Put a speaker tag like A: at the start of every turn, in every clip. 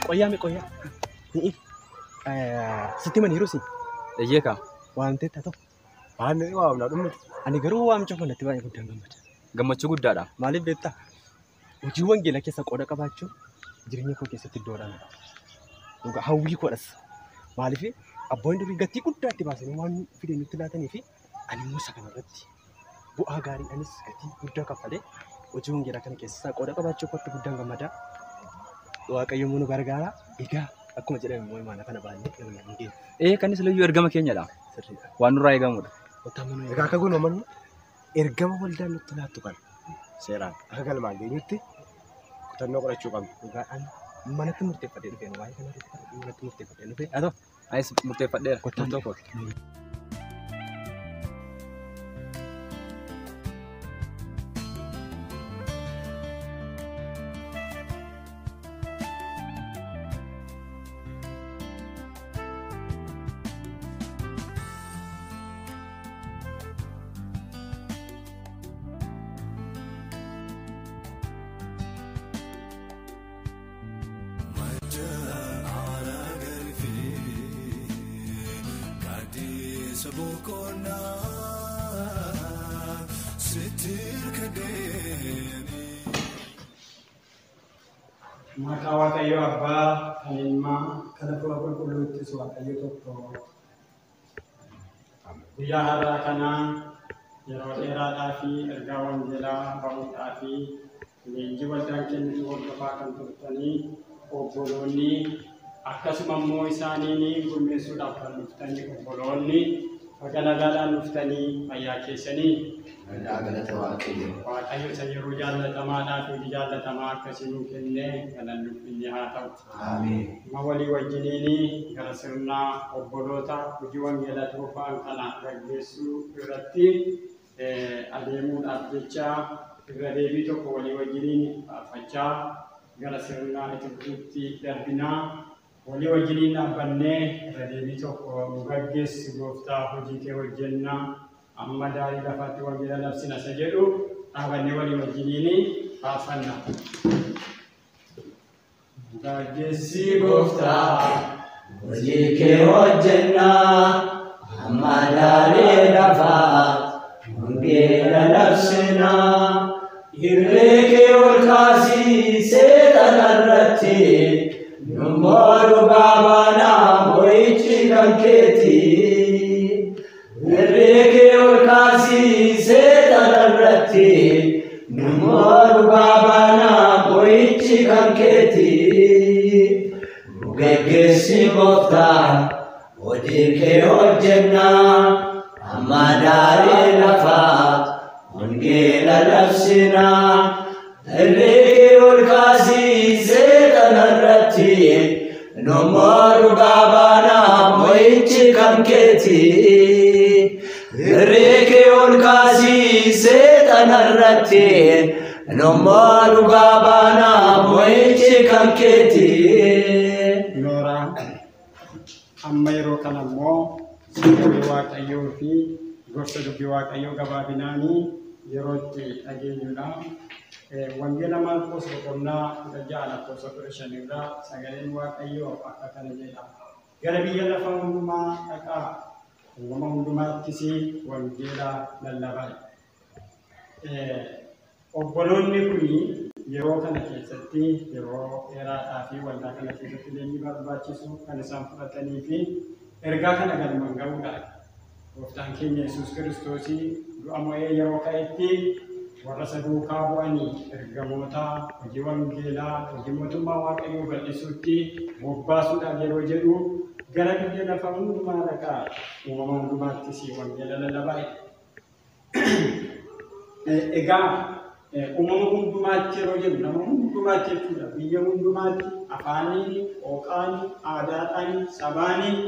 A: Qoyyaa mi qoyyaa. Ni'i. Sitti himaniiru si.
B: Eeyyee kaa.
A: Waamteetta ta'u.
C: Waan nuyi waamnaa dhumnuti.
A: Ani garuu waamicha kanatti baay'ee guddaan gammada.
B: Gammachuu guddaadha.
A: Maaliif beektaa? Hojii wangeelaa keessa qooda qabaachuun jireenya koo keessatti iddoo olaanaa qaba. Dhugaa hawwii koodhas. Maaliif abboonni durii gatii guddaa itti baasanii waan fide nutti laatanii fi ani immoo isa kanarratti bu'aa gaarii anis gatii guddaa kaffalee hojii wangeelaa kana keessaa qooda qabaachuu kootti guddaan gammada. Waaqayyo immoo nu gargaara. Egaa akkuma jedhame immoo imaana kana baannee galma hin geenye.
B: Ee kanis layyuu ergama keenyadha.
A: Sirriidha.
B: Waan nurraa eegamudha.
A: Kottaa mana
C: Egaa akka goonu amannu ergama waldaan nutti laattu kana seeraan akka galmaan geenyutti kutannoo godhachuu qabna.
A: Dhugaadhaan manatti murteeffadhee dhufeen waa'ee kana irratti manatti murteeffadhee dhufee haa ta'u.
B: Anis murteeffadheera.
A: Kottaa.
B: Murtoo kooti.
D: Maqaa Waaqayyoo Abbaa, kan Ilmaa, kan Hafuura Qulqulluuttis Waaqayyo tokko. Guyyaa har'aa kana yeroo dheeraadhaa fi ergaa wangeelaa ba'uudhaa fi leenjii waldaan kennitu hordofaa kan turtanii obboloonni akkasuma immoo isaaniin gurmeessuudhaaf kan dhuftanii obboloonni baga nagaadhaan dhuftanii fayyaa keessanii.
E: Galata Waaqayyoo.
D: Waaqayyo isa yeroo jaallatamaadhaa fi hojii jaallatamaa akkasii nuu kennee galanni ulfinni haa ta'u.
E: Ameen.
D: Amma walii wajjiniin gara sirna obboloota hojii wangeelaa bobba'an kana gaggeessuu irratti adeemuudhaaf jecha irra deebii tokko walii wajjiniin faarfachaa gara sirna itti fufuutti darbinaa. Walii wajjiniin dhaabbannee irra deebii tokko nu gaggeessi gooftaa hojii kee hojjennaa. Amma daarii lafaatti wangeela labsina isa jedhu dhaabannee walii wajjiniin faarfanna. Gaggeessi gooftaa
E: Hojii kee hojjennaa amma daarii lafaatti wangeela labsinaa. Irree kee ol kaasii seexana irratti nummoo dhugaa baanaa mo'ichi kan keeti. Irree kee ol kaasii seexana irratti nummoo dhugaa baanaa mo'ichi kan keeti. Nu geggeessi gooftaa hojii kee hojjennaa amma daarii lafaatti wangeela labsinaa. Irree kee ol kaasii seexana irratti nummoo dhugaa baanaa mo'ichi kan keeti. Irree kee ol kaasii seexana irratti nummoo dhugaa baanaa mo'ichi kan keeti.
D: Nooraa amma yeroo kana immoo sagalee Waaqayyoo fi gorsa dubbii Waaqayyoo gabaabinaanii yeroo itti dhageenyudha. Wangeela Maarqos boqonnaa 16 lakkoofsa 15 irraa sagaleen Waaqayyoo akka kana jedha. Gara biyya lafaa hundumaa dhaqaa, uumama hundumaattis wangeela lallabaa. Obboloonni kun yeroo kana keessatti yeroo dheeraadhaa fi waldaa kana keessatti leenjii barbaachisu kan isaan fudhatanii fi ergaa kana galmaan ga'uudhaan gooftaan keenya Yesuus Kiristoos du'a mo'ee yeroo ka'etti warra isa duukaa bu'anii ergamoota hojii wangeelaa hojii mootummaa Waaqayyoo bal'isuutti bobbaasuudhaaf yeroo jedhu gara biyya lafaa hundumaa dhaqaa uumama hundumaattis wangeela lallabaa. Egaa uumama hundumaatti yeroo jedhu nama hundumaatti jechuudha. Biyya hundumaatti afaaniin, qooqaan, aadaadhaan, sabaaniin,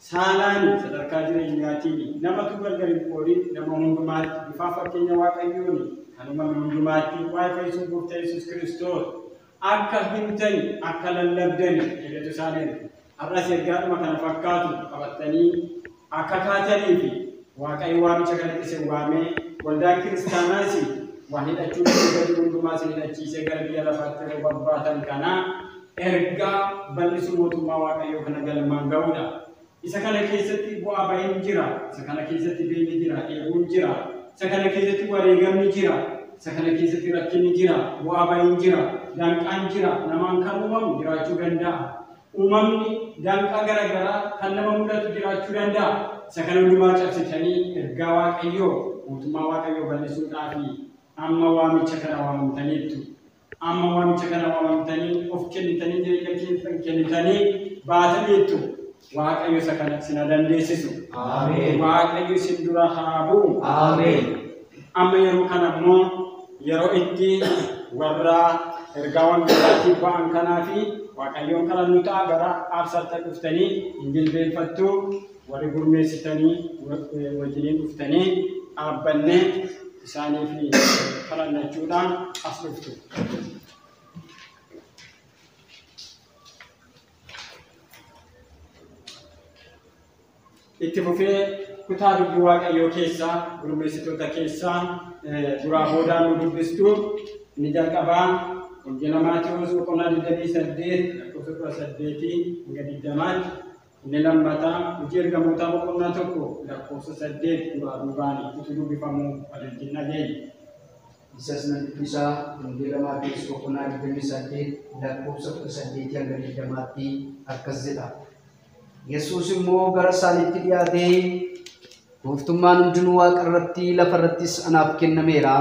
D: saalaan sadarkaa jireenyaatiin namatu gargar hin qoodin nama hundumaatti bifaa fakkeenya Waaqayyoon kan uumame hundumaatti waa'ee fayyisuu gooftaa Yesuus Kiristoos akka himtani akka lallabdani jedhetu isaan erge. Har'as ergaadhuma kana fakkaatu qabattanii akka kaatanii fi Waaqayyo waamicha kanatti isin waamee waldaan kiristaanaas waan hidhachuu jiru hundumaa isin hidhachiisee gara biyya lafaatti yeroo babbaatan kana Ergaa bal'isuu mootummaa Waaqayyoo kana galmaan ga'uudha. Isa kana keessatti bu'aa bahiin jira. Isa kana keessatti beelli jira, dheebuun jira. Isa kana keessatti wareegamni jira. Isa kana keessatti rakkinni jira, bu'aa bahiin jira, danqaan jira. Namaan kan uumamu jiraachuu danda'a. Uumamni danqaa garaagaraa kan nama mudatu jiraachuu danda'a. Isa kana hundumaa cabsitanii ergaa Waaqayyoo mootummaa Waaqayyoo bal'isuudhaaf amma waamicha kana waamamtaniittu. Amma waamicha kana waamamtanii of kennitanii jireenya keessan kennitanii baataniittu. Waaqayyo isa kana isin haa dandeessisu. Waaqayyo isin dura haa bu'u. Amma yeroo kana immoo yeroo itti warra ergaa wangeelaatiif ba'an kanaa fi Waaqayyoon kana nu ta'a gara aarsaatti dhuftanii hin jilbeenfattu warri gurmeessitanii wajjiniin dhuftanii dhaabbannee isaaniif kadhannachuudhaan as dhuftu. Itti fufee kutaa dubbii Waaqayyoo keessaa gurmeessitoota keessaa duraa boodaan nu dubbistu inni jalqabaa Wangeela Maatewos boqonnaa 28 lakkoofsa 18 hanga 20tti, inni lammataa Hojii Ergamootaa boqonnaa 1 lakkoofsa 8 duraa duubaan utuu dubbifamuu waliin dhageenya.
F: Isas nan dubbisaa. Wangeela Maatewos boqonnaa 28 lakkoofsa 18 hanga 20tti akkas jedha. Yesuus immoo gara isaaniitti dhiyaatee, "Gooftummaan hundinuu waaqa irratti lafa irrattis anaaf kennameera.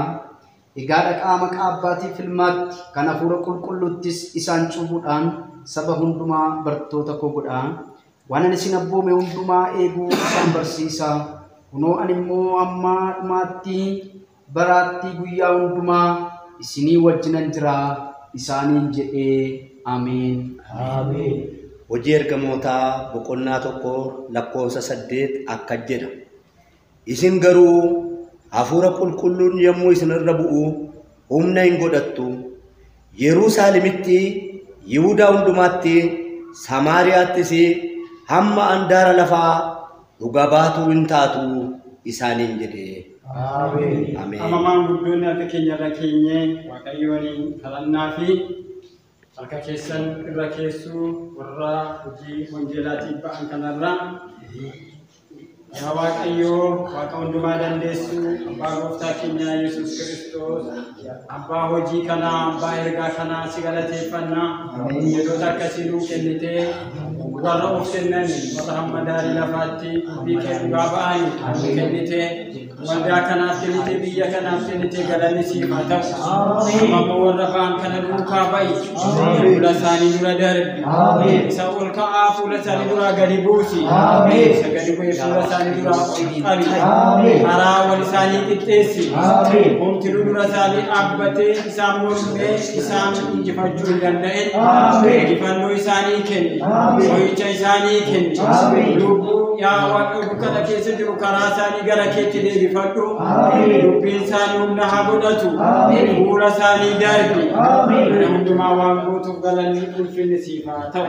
F: Egaa dhaqaa maqaa Abbaatiif Ilmaatti kan Hafuura Qulqulluuttis isaan cuuphuudhaan saba hundumaa bartoota koo godhaa. Waan ani isin abboome hundumaa eeguu isaan barsiisaa. Kunoo ani immoo hamma dhumaatti baraatti guyyaa hundumaa isinii wajjinan jira" isaaniin jedhee. Ameen.
E: Ameen. Hojii Ergamootaa boqonnaa 1 lakkoofsa 8 akkas jedha. "Isin garuu Hafuura Qulqulluun yommuu isinirra bu'u humna hin godhattu. Yerusaalemitti, Yihudaa hundumaatti, Samaariyaattis hamma andaara lafaa dhuga baatuu hin taatu" isaaniin jedhe. Ameen.
D: Amma maanguddoonni harka keenya irra keenyee Waaqayyoon kadhannaa fi harka keessan irra keessuu warra hojii wangeelaatiif ba'an kanarra. Yaa Waaqayyoo, Waaqa hundumaa dandeessu, Abbaa Gooftaa keenya Yesuus Kiristoos, Abbaa hojii kanaa, Abbaa ergaa kanaa, si galateeffannaa. Yeroota akkasii nuu kennitee warra of kennan, warra hamma daarii lafaatti dubbii kee dhugaa ba'anii nuu kennitee, waldaa kanaaf kennitee, biyya kanaaf kennitee, galanni siif haa ta'u. Amma immoo warra ba'an kana duukaa ba'i. Fuula isaanii dura darbi. Isa ol ka'aa fuula isaanii duraa gadi buusi. Isa gadi bu'e fuula isaanii duraa ol qabi. Karaa wal isaanii qixxeessi. Homtinuu dura isaanii dhaabbatee isaan mormee isaan injifachuu hin danda'in. Injifannoo isaanii kenni. Mo'icha isaanii kenni. Lubbuu yaa Waaqa dukkana keessa jiru karaa isaanii gara keetti deebifadhu. Dubbiin isaanii humna haa godhatu. Fuula isaanii darbi. Kana hundumaa waan gootuuf galanni ulfinni siif haa ta'u.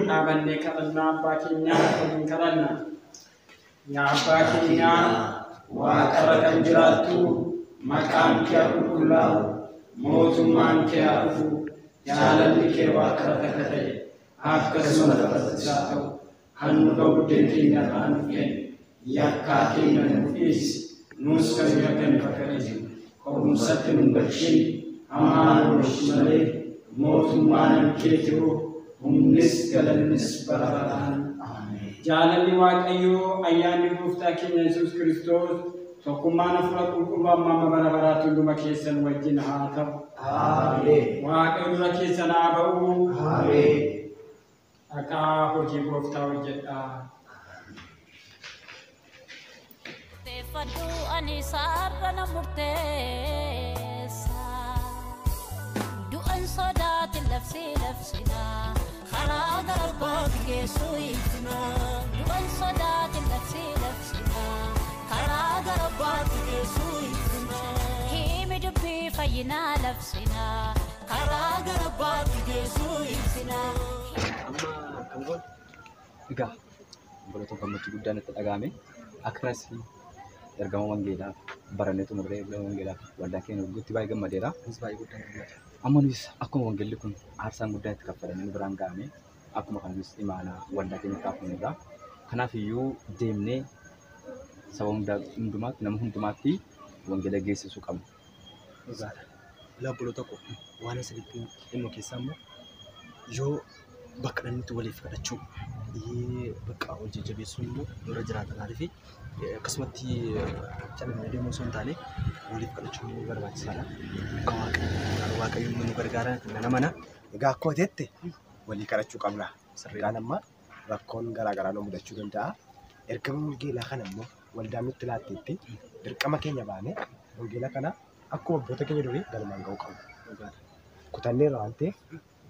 D: Dhaabannee kadhannaa Abbaa keenyaa waliin kadhanna. Yaa Abbaa keenyaa waaqarra kan jiraattu, maqaan kee haa qulqullaa'u, mootummaan kee haa dhufu, jaalalli kee waaqarratti akka ta'e akkasuma lafarrattis haa ta'u. Kan nu ga'u buddeen keenya irraa nuuf kenni. Yakkaa keenya nuuf dhiisi. Nus kan yakkan akka dhiisnu. Qorumsatti nu hin galchin. Hamaa nu oolchi malee mootummaan kee jiru humnis galannis bara baraan. Jaalalli Waaqayyoo, ayyaanni Gooftaa keenya Yesuus Kiristoos, tokkummaan Hafuura Qulqulluu amma amma bara baraatti hunduma keessan wajjin haa ta'u. Waaqayyo dura keessan haa ba'u. Dhaqaa hojii Gooftaa hojjedhaa.
G: Murteeffadhu ani sarara na murteessa. Du'an sodaatin labsii labsina. Karaa gara Abbaatti geessu ibsina. Du'an sodaatin labsii labsina. Karaa gara Abbaatti geessu ibsina. Himi dubbii fayyinaa labsina. Karaa gara Abbaatti geessu ibsina.
A: Amma kan goone egaa obboloota gammachuu guddaan itti dhaga'ame akkas
B: Ergama wangeelaa barannee xumurree ergama wangeelaa waldaa keenya gidduutti baay'ee gammadeera.
A: Anis baay'ee guddaan gammada.
B: Amma nuyis akkuma wangeelli kun aarsaan guddaan itti kaffalamee nu biraan ga'ame akkuma kana nuyis imaanaa waldaa keenya kaafneerra. Kanaaf iyyuu deemnee saba hundumaatti nama hundumaatti wangeela geessisuu qabna.
A: Dhugaadha. Ilaa obboloota koo waan asirratti himu keessaa immoo yoo bakka dhannutti waliif kadhachuu bakka wal jajjabeessuun immoo nurra jiraata. Maaliif akkasumatti callisnee deemuu osoo hin taane waliif kadhachuun immoo barbaachisaadha. Akka Waaqayyo immoo nu gargaara nan amana.
C: Egaa akkuma jette walii kadhachuu qabna. Egaan amma rakkoon garaa garaa nu mudachuu danda'a. Ergama wangeelaa kana immoo waldaan nutti laatteetti dirqama keenya baanee wangeela kana akkuma abboota keenya durii galmaan ga'uu qabna. Kutanneerra waan ta'eef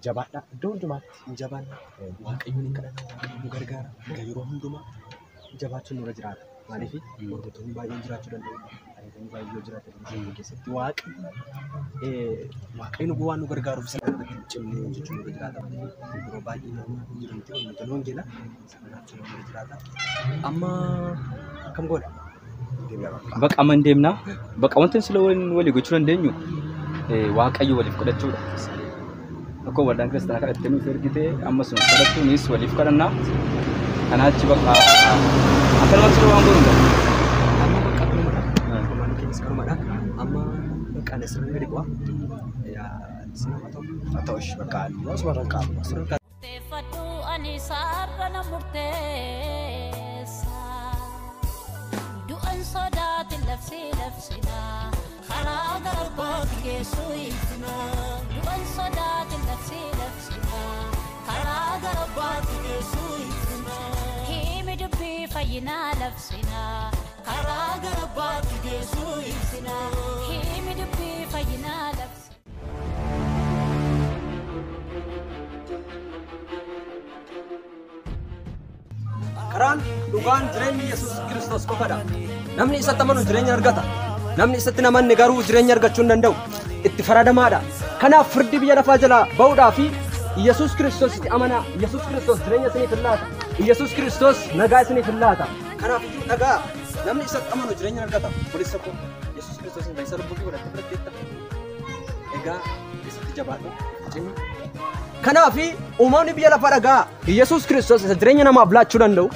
C: jabaadhaa iddoo hundumaatti.
A: Jabaannaa Waaqayyoon hin kadhanna, Waaqayyoon nu gargaara. Egaa yeroo hundumaa jabaachuun nurra jiraata. Maaliif hordoftoonni baay'een jiraachuu danda'u. Ariitonni baay'ee yoo jiraatan biyya keessatti Waaqayyo waan nu gargaaruuf isa irratti cimnee hojjechuun nurra jiraata. Maaliif yeroo baay'ee namoonni jiru miti hordoftoonni wangeelaa isa kanaaf nurra jiraata. Amma akkam goona?
B: Baqa amma hin deemnaa. Baqa wanti sila walii gochuu dandeenyu Waaqayyo waliif kadhachuudha. Akkuma waldaan kiristaanaa kadhattee nuuf ergite ammas nuuf kadhattu nunis waliif kadhannaa. Kanaa achi baqa akkanumatti sila waan goonu hin qabu.
A: Amma bakka kanumadha. Furmaanni keenyas kanumadha. Amma bakka ani asirra gadi bu'a. Isin haa ta'u.
C: Haa ta'u ishee bakka ani osuma irra hin kaa'amu.
G: Murteeffadhu ani isaarra na murteessa. Du'an sodaatin labsii labsina. Karaa gara abbaatti geessu ibsina. Du'an sodaatin labsii labsina. Karaa gara abbaatti geessu ibsina. Himi dubbii fayyinaa labsina. Karaa gara abbaatti geessu ibsina. Himi dubbii fayyinaa labsina.
A: Karaan dhugaan jireenyi Yesuus Kiristoos qofadha. Namni isatti amanu jireenya argata. Namni isatti hin amanne garuu jireenya argachuu hin danda'u. Itti faradamaadha. Kanaaf firdii biyya lafaa jalaa ba'uudhaa fi Yesuus Kiristoositti amanaa. Yesuus Kiristoos jireenya isiniif hin laata. Yesuus Kiristoos nagaa isiniif hin laata. Kanaaf iyyuu dhagaa namni isatti amanu jireenya argata. Obboleessa koo Yesuus Kiristoos hin fayyisaa lubbuu kee godhattee fudhatteetta. Egaa isatti jabaadhu. Cimi. Kanaaf uumamni biyya lafaa dhagaa Yesuus Kiristoos isa jireenya namaaf laachuu danda'u.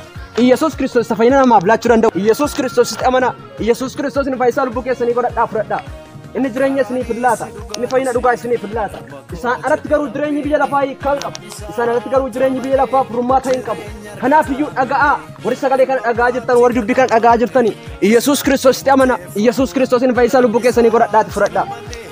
A: Yesuus Kiristoos isa fayyina namaaf laachuu danda'u. Yesuus Kiristoositti amanaa. Yesuus Kiristoos inni fayyisaa lubbuu keessanii godhadhaa fudhadhaa. Inni jireenya isiniif hin laata. Inni fayyina dhugaa isiniif hin laata. Isaan alatti garuu jireenyi biyya lafaa hiikaa hin qabu. Isaan alatti garuu jireenyi biyya lafaa furmaata hin qabu. Kanaaf iyyuu dhaga'aa. Warri sagalee kana dhaga'aa jirtan, warri dubbii kana dhaga'aa jirtani. Yesuus Kiristoositti amanaa. Yesuus Kiristoos inni fayyisaa lubbuu keessanii godhadhaati fudhadhaa.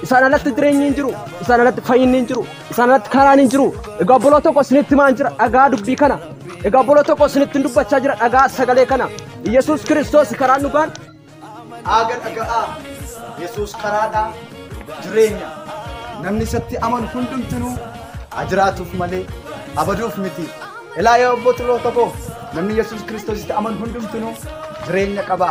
A: Isaan alatti jireenyi hin jiru. Isaan alatti fayyinni hin jiru. Isaan alatti karaan hin jiru. Egaa obboloo tokko isinitti himaa jira dhagaa dubbii kana. Egaa obboloo tokko isinitti dubbachaa jira dhagaa sagalee kana. Yesuus Kiristoos karaan dhugaan.
H: Aaga dhaga'aa. Yesuus karaadhaa jireenya. Namni isatti amanu hundumtinuu haa jiraatuuf malee abaduuf miti. Ilaa yaa obboloota koo namni Yesuus Kiristoositti amanu hundumtinuu jireenya qaba.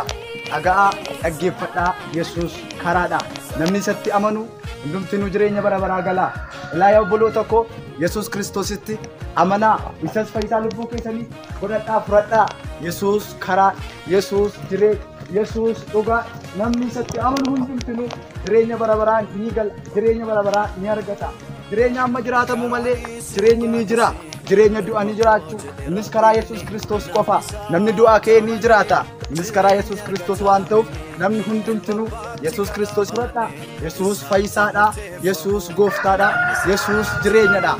H: Dhaga'aa dhaggeeffadhaa Yesuus karaadha. Namni isatti amanu hundumtinuu jireenya bara baraa gala. Ilaa yaa obboloota koo Yesuus Kiristoositti amanaa. Isas fayyisaa lubbuu keessanii godhadhaa fudhadhaa. Yesuus karaa, Yesuus jireenya, Yesuus dhugaa. Namni isatti amanu hundumtinuu jireenya bara baraa ni gala, jireenya bara baraa ni argata. Jireenya amma jiraatamu malee jireenyi ni jira. Jireenya du'anii jiraachuu innis karaa Yesuus Kiristoos qofa. Namni du'aa ka'ee ni jiraata. Innis karaa Yesuus Kiristoos waan ta'uuf namni hundumtinuu Yesuus Kiristoos fudhadhaa. Yesuus fayyisaadha. Yesuus gooftaadha. Yesuus jireenyadha.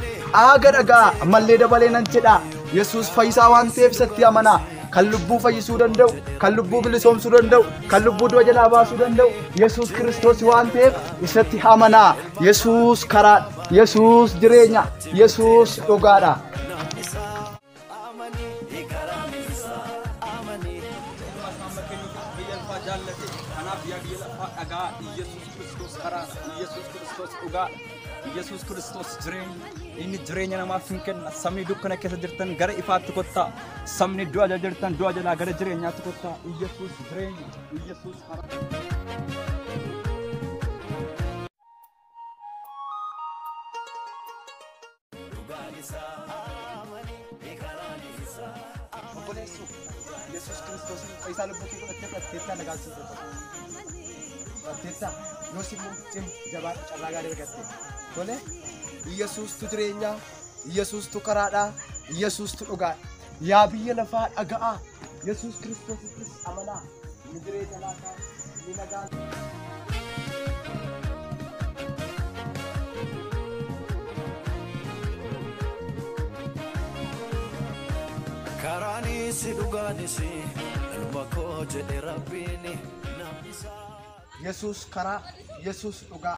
H: Aaga dhagaa ammallee dabalee nan jedha. Yesuus fayyisaa waan ta'eef isatti amanaa. Kan lubbuu fayyisuu danda'u, kan lubbuu bilisoomsuu danda'u, kan lubbuu du'a jalaa baasuu danda'u Yesuus Kiristoos waan ta'eef isatti amanaa. Yesuus karaa, Yesuus jireenya, Yesuus dhugaadha.
B: Yesuus Kiristoos jireenya inni jireenya namaaf hin kenna. Sabni dukkana keessa jirtan gara ifaatti kottaa. Sabni du'a jala jirtan du'a jalaa gara jireenyaatti kottaa. Yesuus jireenya, Yesuus karaa.
C: Obboleessu Yesuus Kiristoos fayyisaa lubbuu kee godhattee fudhatteettaa nagaan siif haa ta'u. Fudhatteettaa yoos immoo cim jabaadhu carraa gaarii argatte. Tole Yesuustu jireenya, Yesuustu karaadha, Yesuustu dhugaadha. Yaa biyya lafaa dhaga'aa Yesuus Kiristoosittis amanaa. Inni jireenya laataa, inni nagaa.
E: Karaanis dhugaanis ilma koo jedhe rabbiin namni isaa.
C: Yesuus karaa, Yesuus dhugaa.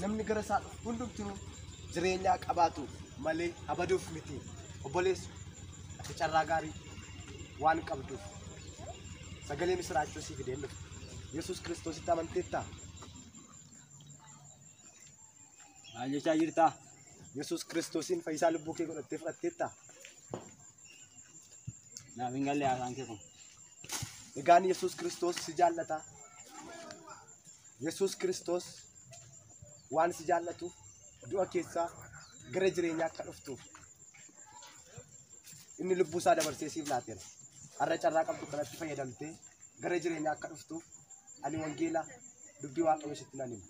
C: Namni gara isaa dhufu hundumtuu jireenyaa qabaatu malee abaduuf miti. Obboleessu ati carraa gaarii waan qabduuf sagalee misiraachuu siif fideen dhufe. Yesuus Kiristoositti amanteettaa?
D: Maal jechaa jirtaa?
C: Yesuus Kiristoosiin fayyisaa lubbuu kee godhattee fudhatteettaa?
D: Naaf hin galle haasaan kee kun.
C: Egaan Yesuus Kiristoos si jaallata. Yesuus Kiristoos waan si jaallatuuf du'a keessaa gara jireenyaa akka dhuftuuf inni lubbuu isaa dabarsee siif laateera. Har'a carraa qabdu kanatti fayyadamtee gara jireenyaa akka dhuftuuf ani wangeela dubbii Waaqayyoo sitti nan hima.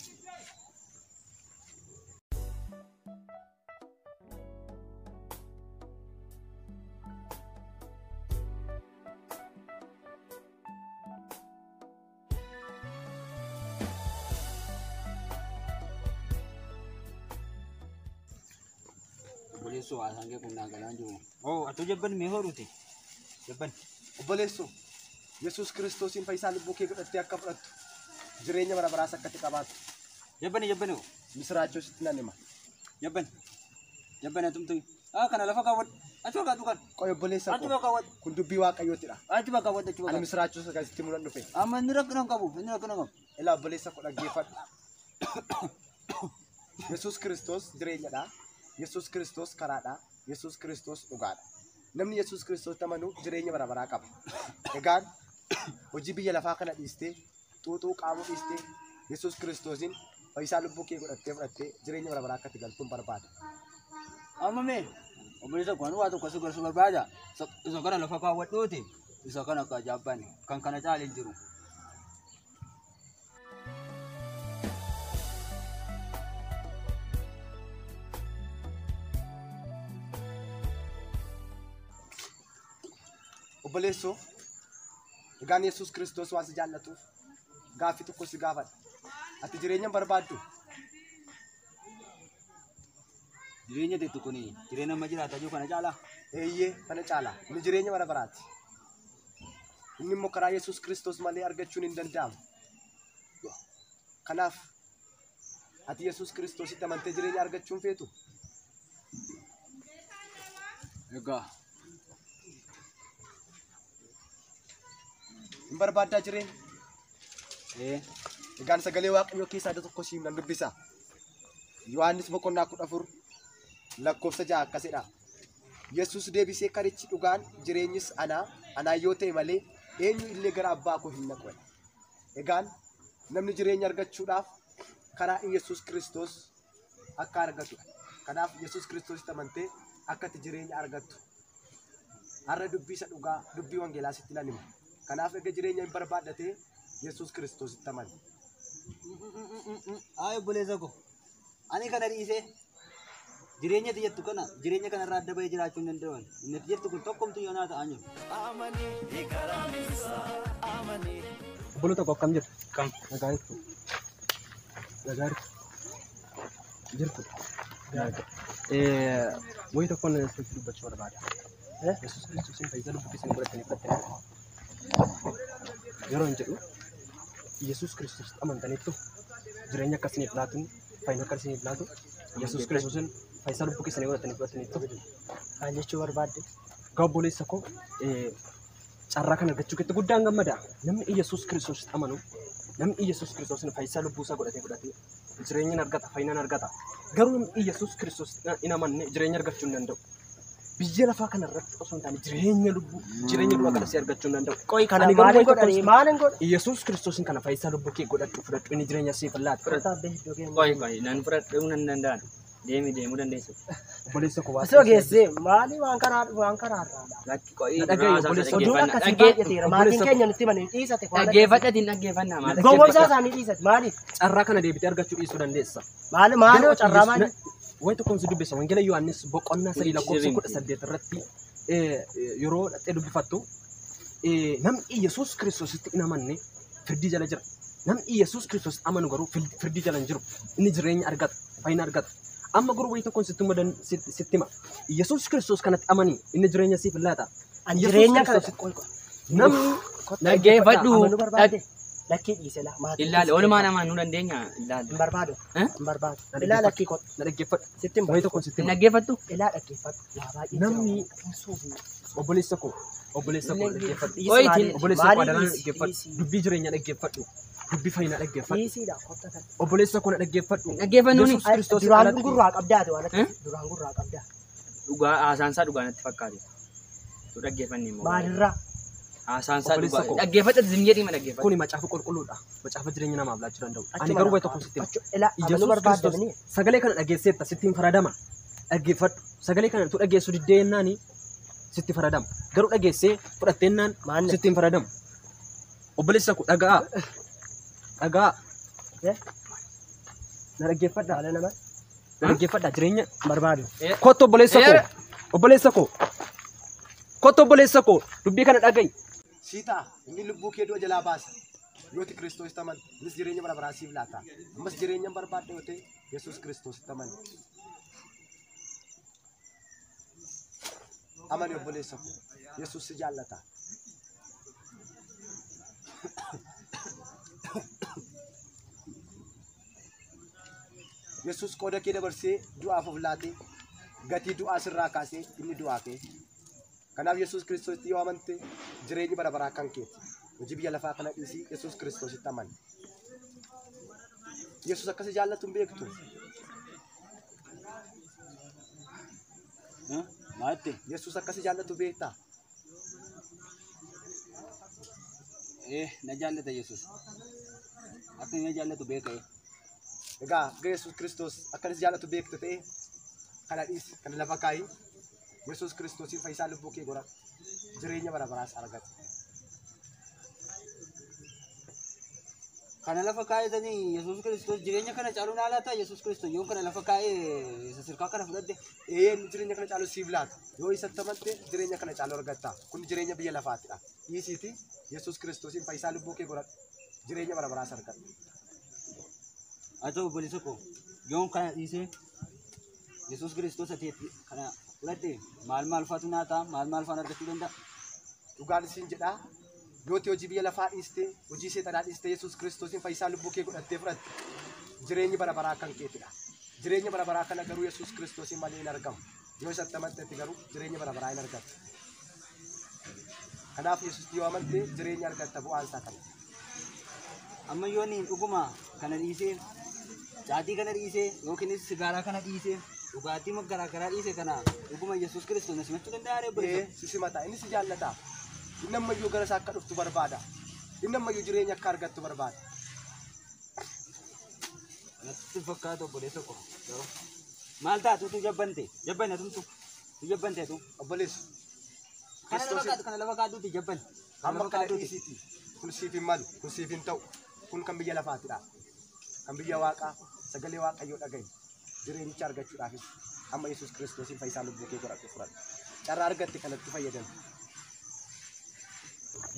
D: Obboleessoo haasaan kee kun naa galaan jiru. Oo atu jabban mee horuuti? Jabban.
C: Obboleessoo Yesuus Kiristoosiin fayyisaa lubbuu kee godhattee akka fudhattu jireenya bara baraas akka itti qabaattu
D: Jabbani jabbani.
C: misiraachuu sitti nan hima.
D: Jabban. Jabban atumtu. Ah kana lafa kaawwadhu. Achuma kaatu kan.
C: Qoy obboleessa koo
D: Achuma kaawwadhu.
C: kun dubbii Waaqayyootidha.
D: Achuma kaawwadhu achuma
C: Ani
D: kaawwadhu.
C: misiraachuu isa sitti himuudhaan dhufe.
D: Amma inni rakkina hin qabu. Inni rakkina hin qabu.
C: Ilaa obboleessa koo dhaggeeffadhu. Yesuus Kiristoos jireenyadha. Yesuus Kiristoos karaadha. Yesuus Kiristoos dhugaadha. Namni Yesuus Kiristoos amanu jireenya bara baraa qaba. Egaan hojii biyya lafaa kana dhiistee xuuxuu qaamuu dhiistee Yesuus Kiristoosiin fayyisaa lubbuu kee godhattee fudhattee jireenya bara baraa akka itti galtuun barbaada.
D: Amma mee obboleessa koo ani waa tokko si gorsuu barbaada. Isa kana lafa kaawwadhuuti. Isa kana akka jabban kan kana caalee hin jiru.
C: Obboleessoo egaan Yesuus Kiristoos waan si jaallatuuf gaaffii tokko si gaafadha. Ati jireenya hin barbaaddu?
D: Jireenya teettu kun jireenya amma jiraataa jiru kana caalaa.
C: Eeyyee kana caala. Inni jireenya bara baraati. Inni immoo karaa Yesuus Kiristoos malee argachuun hin danda'amu. Kanaaf ati Yesuus Kiristoositti amantee jireenya argachuun feetu?
D: Egaa
C: Hin barbaaddaa jireenya?
D: ee
C: Egaan sagalee Waaqayyoo keessaa iddoo tokko siif nan dubbisa. Yohaannis boqonnaa 14 lakkoofsa 6 akkasidha. Yesuus deebisee karichi dhugaan jireenyis anaa anaa yoo ta'e malee eenyu illee gara abbaa koo hin naqu. Egaan namni jireenya argachuudhaaf karaa Yesuus Kiristoos akka argatudha. Kanaaf Yesuus Kiristoositti amantee akka ati jireenya argattu. Har'a dubbii isa dhugaa dubbii wangeelaa sitti nan hima. Kanaaf erga jireenya hin barbaaddatee Yesuus Kiristoositti amani.
D: Ay obboleessa koo ani kana dhiisee jireenya ati jettu kana jireenya kanarraa adda bahee jiraachuu hin danda'an. Inni ati jettu kun tokkomtu yoo naa ta'an jiru.
E: Amanii karaan isaa amanii.
A: Obboloo tokko akkam jirtu?
B: Kam?
A: Nagaa jirtu. Nagaa jirtu. Jirtu. Wayii tokkoon sitti dubbachuu barbaada. Yesuus Kiristoosiin fayyisaa lubbuu keessanii godhattanii fudhattanii yeroo hin jedhu Yesuus Kiristoositti amantaniittu jireenya akka isiniif laatu fayyina akka isiniif laatu Yesuus Kiristoosiin fayyisaa lubbuu keessanii godhattanii fudhattaniittu.
F: Maal jechuu barbaadde?
A: Egaa obboleessa koo carraa kana argachuu keetti guddaan gammada. Namni Yesuus Kiristoositti amanu namni Yesuus Kiristoosin fayyisaa lubbuu isaa godhatee fudhatee jireenya hin argata fayyina hin argata. Garuu namni Yesuus Kiristoos hin amanne jireenya argachuu hin danda'u. Biyya lafaa kana irratti osoo hin taane jireenya lubbuu jireenya du'a kana si argachuu hin danda'u.
F: Qoy kana
A: Ani garuu
F: maal
A: wayii tokko
F: godhanii maal hin godhu?
A: Yesuus Kiristoosin kana fayyisaa lubbuu kee godhadhu fudhadhu inni jireenya siif laata.
F: Fudhataa bee iddoo keenya.
B: Qoy qoy nan fudhadhuu nan danda'an.
I: Deemi deemuu dandeessa.
A: Obboleessa koo
J: Osoo geessee maali waan karaa irraa
I: Lakki qo'ii.
A: Dhaga'i obboleessa
J: Oduun akkasii baay'ateera. Maatiin keenya nutti himanii dhiisate.
I: Dhaggeeffadhatiin dhaggeeffannaa maal?
J: Gowwomsaa isaanii dhiisate maaliif?
A: Carraa kana deebitee argachuu dhiisuu dandeessa.
J: Maali maali carraa maali?
A: Wayi tokkoon si dubbisa. Wangeela Yohaannis boqonnaa 3 lakkoofsa 18 irratti yeroo dhaqxee dubbifattu namni Yesuus Kiristoositti hin amanne firdii jala jira. Namni Yesuus Kiristoos amanu garuu firdii jala hin jiru. Inni jireenya argata, fayyina argata. Amma garuu wayi tokkoon sitti hima. Yesuus Kiristoos kanatti amanii inni jireenya siif laata.
J: Jireenya kana
A: namni
I: dhaggeeffadhu.
J: Amanuu barbaade lakkii dhiise laa maatii.
I: Ilaali oolumaa namaa nu dandeenya ilaali.
J: Hin barbaadu. Hin barbaadu. Ilaa lakkii kottu.
A: Na dhaggeeffadhu.
J: Sitti hin
A: Wayi tokkoon sitti hima.
I: Dhaggeeffattu.
J: Ilaa dhaggeeffadhu. Waa baay'ee.
A: Namni obboleessa koo dhaggeeffadhu. Obboleessa koo adalaan dhaggeeffadhu. Dubbii jireenyaa dhaggeeffadhu. Dubbii fayyinaa dhaggeeffadhu.
J: Dhiisiidha kottu kan.
A: Obboleessa koo na dhaggeeffadhu.
I: Dhaggeeffannuuni.
A: Yesuus Kiristoos
J: Duraan gurraa qabdaate waan akkasii. Duraan gurraa qabdaa.
I: Dhugaa haasaansaa dhugaa natti fakkaate. Tu dhaggeeffanne immoo.
J: Maalirraa?
I: Haasaansaa dhugaa. Dhaggeeffadha zimjee dhima dhaggeeffadhu.
A: Kuni macaafa qulqulluudha. Macaafa jireenya namaaf laachuu danda'u. Ani garuu wayi tokko sitti hima.
J: Yesuus
A: Kiristoos sagalee kana dhaggeesseetta sitti hin faradama. Dhaggeeffadhu. Sagalee kana tu dhaggeessu diddeennaani sitti faradama. Garuu dhageessee fudhatteennaan sitti hin faradamu. Obboleessa koo dhaga'aa. Dhaga'aa. Na dhaggeeffadhaa. Na dhaggeeffadhaa jireenya
J: barbaadu.
A: Kottu obboleessa koo. Obboleessa koo. Kottu obboleessa koo dubbii kana dhaga'i.
C: Sii ta'a inni lubbuu kee du'a jalaa baasa. Yooti Kiristoos amante innis jireenya bara baraa siif laata. Ammas jireenya barbaadde yoo ta'e Yesuus Kiristoos amani. Amani obboleessa koo Yesuus si jaallata. Yesuus qooda kee dabarsee du'aaf of laatee gatii du'aa sirraa kaasee inni du'aa kee. Kanaaf Yesuus Kiristoositti yoo amante jireenyi bara baraa kan keeti. Hojii biyya lafaa kana dhiisii Yesuus Kiristoositti amani. Yesuus akkasi jaallatu hin beektu.
K: Maatti.
C: Yesuus akkasi jaallatu beektaa?
K: Na jaallata Yesuus. Akka inni jaallatu beeka.
C: Egaa akka Yesuus Kiristoos akka inni jaallatu beektu ta'e kana dhiisi kana lafa kaa'i. Yesuus Kiristoosiin fayyisaa lubbuu kee godhadhu. Jireenya bara baraas argata.
K: Kana lafa kaa'etanii Yesuus Kiristoos jireenya kana caalu naa laata Yesuus Kiristoos yoo kana lafa kaa'ee isa sirkaa kana fudhadhe.
C: Ee jireenya kana caalu siif laata. Yoo isatti amante jireenya kana caalu argatta. Kun jireenya biyya lafaatidha. Dhiisiiti Yesuus Kiristoosiin fayyisaa lubbuu kee godhadhu. Jireenya bara baraas argata.
K: Haa ta'u obboleessa koo yoon kana dhiisee Yesuus Kiristoos ati kana fudhadhe maal maal faatu naa ta'a maal maal faan argachuu danda'a?
C: Dhugaan isin jedhaa yooti hojii biyya lafaa dhiistee hojii seexanaa dhiistee Yesuus Kiristoosiin fayyisaa lubbuu kee godhattee fudhatte jireenyi bara baraa kan keetidha. Jireenya bara baraa kana garuu Yesuus Kiristoosiin malee hin argamu. Yoo isatti amantetti garuu jireenya bara baraa hin argattu. Kanaaf Yesuus yoo amante jireenya argatta bu'aan isaa kana.
K: Amma yoo niin dhuguma kana dhiisee caatii kana dhiisee yookiinis sigaaraa kana dhiisee dhugaatii garaa garaa dhiisee kana dhuguma Yesuus Kiristoos na simachuu danda'a ree obboleessa?
C: Si simata inni si jaallata. Inni ammayyuu gara isaa akka dhuftu barbaada. Inni ammayyuu jireenya akka argattu barbaada.
K: Natti fakkaata obboleessa koo. Maal taatu tu jabbante? Jabbanne tumtu. Tu jabbante tu.
C: Obboleessu.
K: Kana lafa kaatuuti jabbanne.
C: Amma kana dhiisiiti. Kun siif hin malu, kun siif hin ta'u. Kun kan biyya lafaatidha. Kan biyya waaqaa sagalee waaqayyoo dhaga'i. Jireenyicha argachuudhaafis amma Yesuus Kiristoosiin fayyisaa lubbuu kee godhadhu fudhadhu. Carraa argatte kanatti fayyadami.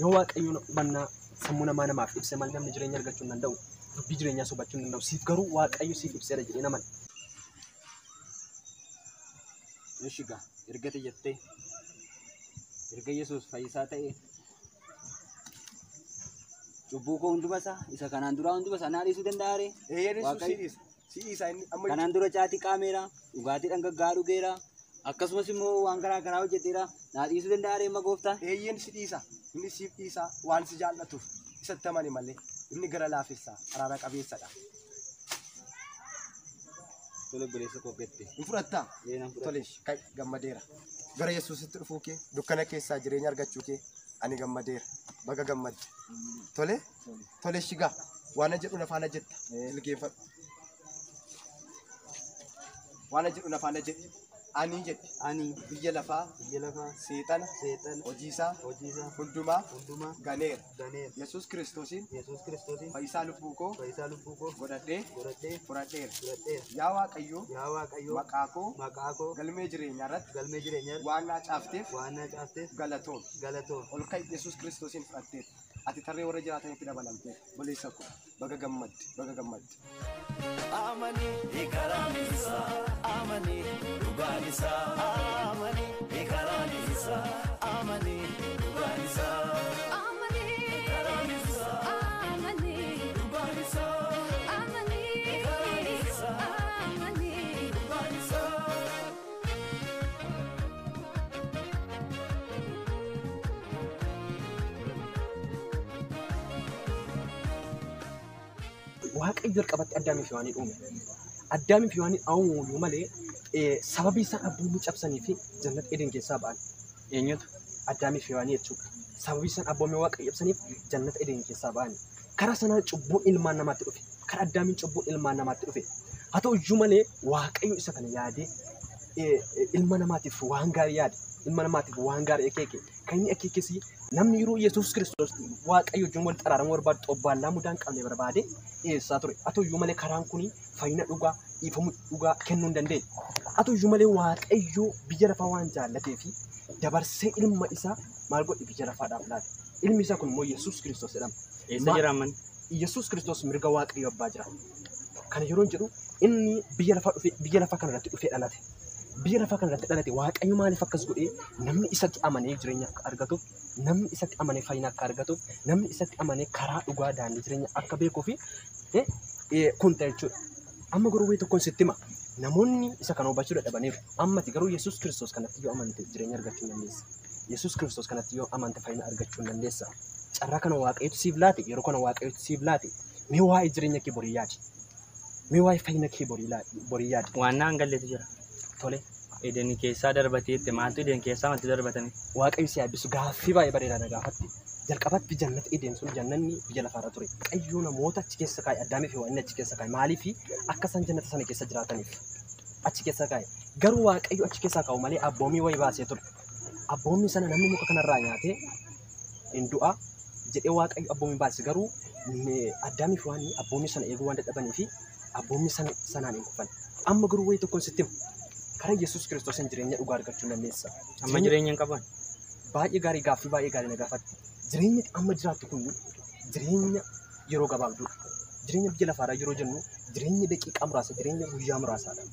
A: Yoo waaqayyoon hubannaa sammuu namaa namaaf ibse malee namni jireenya argachuu hin danda'u. Dubbii jireenyaa sobachuu hin danda'u. Siif garuu waaqayyo siif ibseera jedhee naman.
K: Eshi gaa erga ta'e jettee erga Yesuus fayyisaa ta'e cubbuu koo hunduma isaa isa kanaan duraa hunduma isaa naa dhiisuu danda'a ree?
C: Yesuus si dhiisa. Si dhiisa inni amma
K: Kanaan dura caatii qaameera, dhugaatii dhangaggaa'aa dhugeera, akkasumas immoo waan garaa garaa hojjeteera. Naa dhiisuu danda'a ree amma gooftaan?
C: Eeyyeen si dhiisa. Inni siif dhiisa waan si jaallatuuf isatti amani malee inni gara laafessa araara qabeessadha.
K: Tole obboleessa koo gatte.
C: Hin fudhattaa? Tole ka'i gammadeera. Gara Yesuusitti dhufuu kee dukkana keessaa jireenya argachuu kee ani gammadeera. Baga gammadde. Tole tole shigaa waan jedhu na faana jetta. Ilgeeffadhu. Waan jedhu na faana jedhi. Ani jedhi.
K: Ani
C: biyya lafaa seexana hojiisaa hundumaa ganeera. Yesuus Kiristoosiin fayyisaa lubbuu koo godhadhee fudhadheera. Yaa Waaqayyoo maqaa koo galmee jireenyaa irratti waan naa caafteef galatoom. Ol ka'i Yesuus Kiristoosiin fudhatteef. Ati tarree warra jiraatanitti dabalamteef. Obboleessa koo baga gammadde baga gammadde.
E: Amani karaan isaa amani dhugaan isaa amani karaan isaa amani dhugaan isaa amani karaan isaa amani dhugaan isaa amani karaan isaa amani dhugaan isaa.
A: Waaqayyo jalqabatti Addaamii fi Hewaanii uume. Addaamii fi Hewaanii uumuu malee sababii isaan abboommii cabsanii fi jannata Eden keessaa ba'an.
I: Eenyutu?
A: Addaamii fi Hewaanii jechuudha. Sababii isaan abboommii Waaqayyo cabsaniif jannata Eden keessaa ba'an. Karaa sanaan cubbuun ilmaan namaatti dhufe. Karaa Addaamiin cubbuun ilmaan namaatti dhufe. Haa ta'u iyyuu malee Waaqayyo isa kana yaadee ilma namaatiif waan gaarii yaade. Ilma namaatiif waan gaarii akeeke. Kan inni akeekes namni yeroo Yesuus Kiristoos Waaqayyo wajjin wal xaraaramuu barbaadu xobbaallaa mudaa hin qabne barbaade dhiyeessaa ture. Haa ta'u iyyuu malee karaan kun fayyina dhugaa dhiifamuu dhugaa kennuu hin dandeenye. Haa ta'u iyyuu malee Waaqayyo biyya lafaa waan jaallatee fi dabarsee ilma isaa maal godhe biyya lafaadhaaf laate. Ilmi isaa kun immoo Yesuus Kiristoos jedhama.
I: Eessa jira amman?
A: Yesuus Kiristoos mirga Waaqayyo abbaa jira. Kana yeroo jedhu inni biyya lafaa dhufe biyya lafaa kanarratti dhufee dhalate. Biyya lafaa kanarratti dhalate Waaqayyo maaliif akkas godhee namni isatti amanee jireenya akka argatuuf, namni isatti amanee fayyina akka argatuuf, namni isatti amanee karaa dhugaa daandii jireenya akka beekuu fi kun ta'e jechuudha. Amma garuu wayii tokkoon sitti hima. Namoonni isa kana hubachuu dadhabaniiru. Ammati garuu Yesuus Kiristoos kanatti yoo amante jireenya argachuu hin dandeessa. Yesuus Kiristoos kanatti yoo amante fayyina argachuu hin dandeessa. Carraa kana Waaqayyotu siif laate, yeroo kana Waaqayyotu siif laate. Mee waa'ee jireenya kee borii yaadi. Mee waa'ee fayyina kee borii yaadi.
I: Waan naan galleetu jira.
A: Tole.
I: Eden keessaa darbateetti maaltu Eden keessaa maaltu darbatame?
A: Waaqayyo si eebbisu gaaffii baay'ee bareedaa na gaafatte. Jalqabatti jannata Eden sun jannanni biyya lafaarra ture. Waaqayyo namoota achi keessa kaa'e Addaamii fi Hewaanii achi keessa kaa'e maaliif akka isaan jannata sana keessa jiraataniif achi keessa kaa'e. Garuu Waaqayyo achi keessaa kaa'u malee abboommii wayii baasee ture. Abboommii sana namni muka kanarraa nyaatee hin du'a jedhee Waaqayyo abboommii baase garuu Addaamii fi Hewaanii abboommii sana eeguu waan dadhabanii fi abboommii sanaan hin kufan. Amma garuu wayii tokkoon sitti himu. Karaa Yesuus Kiristoosiin jireenya dhugaa argachuu dandeessa.
I: Amma jireenya hin qaban.
A: Baay'ee gaarii gaaffii baay'ee gaarii na gaafatte. Jireenyi amma jiraattu kun jireenya yeroo gabaabduudha. Jireenya biyya lafaarraa yeroo jennu jireenya daqiiqaa muraasa, jireenya guyyaa muraasaadha.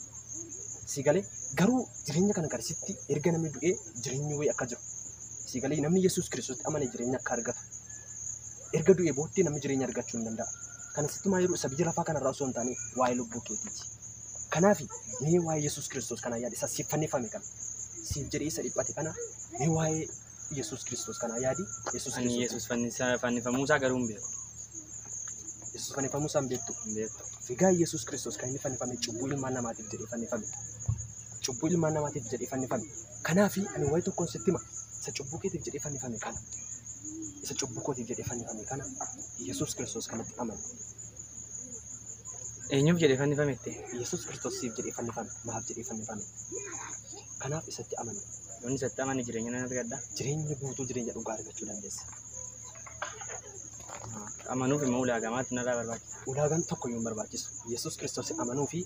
A: Si galee garuu jireenya kana garsitti erga namni du'ee jireenyi wayii akka jiru. Si galee namni Yesuus Kiristoositti amane jireenya akka argatu. Erga du'ee booddee namni jireenya argachuu hin danda'a. Kana sitti maa yeroo isa biyya lafaa kanarraa osoo hin taane waa'ee lubbuu keetiiti. Kanaaf mee waa'ee Yesuus Kiristoos kana yaadi isa siif fannifame kana siif jedhee isa dhiphate kana mee waa'ee Yesuus Kiristoos kana yaadi. Yesuus
I: Ani Yesuus fannifamuu isaa garuu hin beeku.
A: Yesuus fannifamuu isaa hin beektu.
I: Hin beeku.
A: Egaa Yesuus Kiristoos kan inni fannifame cubbuu ilmaan namaatiif jedhee fannifame. Cubbuu ilmaan namaatiif jedhee fannifame. Kanaaf ani waa'ee tokkoon sitti hima. Isa cubbuu keetiif jedhee fannifame kana. Isa cubbuu kootiif jedhee fannifame kana Yesuus Kiristoos kanatti amani.
I: Eenyuuf jedhee fannifame itti?
A: Yesuus Kiristoos siif jedhee fannifame, naaf jedhee fannifame. Kanaaf isatti amani.
I: Yoon isatti amane jireenya nan argadha.
A: Jireenya guutuu jireenya dhugaa argachuu dandeessa.
I: Amanuuf immoo ulaagaa maaltu narraa barbaachisa?
A: Ulaagaan tokko yoo hin barbaachisu. Yesuus Kiristoos amanuu fi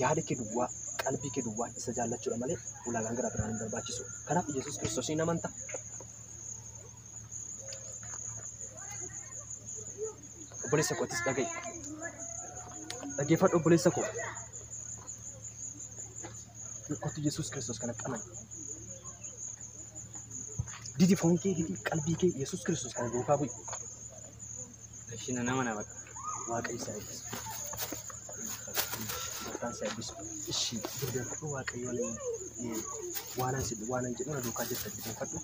A: yaada kee duwwaa, qalbii kee duwwaa isa jaallachuudha malee ulaagaan gara biraan hin barbaachisu. Kanaaf Yesuus Kiristoos hin amanta. Obboleessa kootis dhaga'i. Dhaggeeffadhu obboleessa koo. Kottu Yesuus Kiristoos kanatti amani. Didi foon kee, didi qalbii kee Yesuus Kiristoos kana duukaa bu'i.
I: Ishii nan amana baqa.
A: Waaqayyo si eebbisu. Gooftaan si eebbisu. Ishii jilbeenfadhu Waaqayyoon waanan jedhu na duukaa jirta jilbeenfadhu.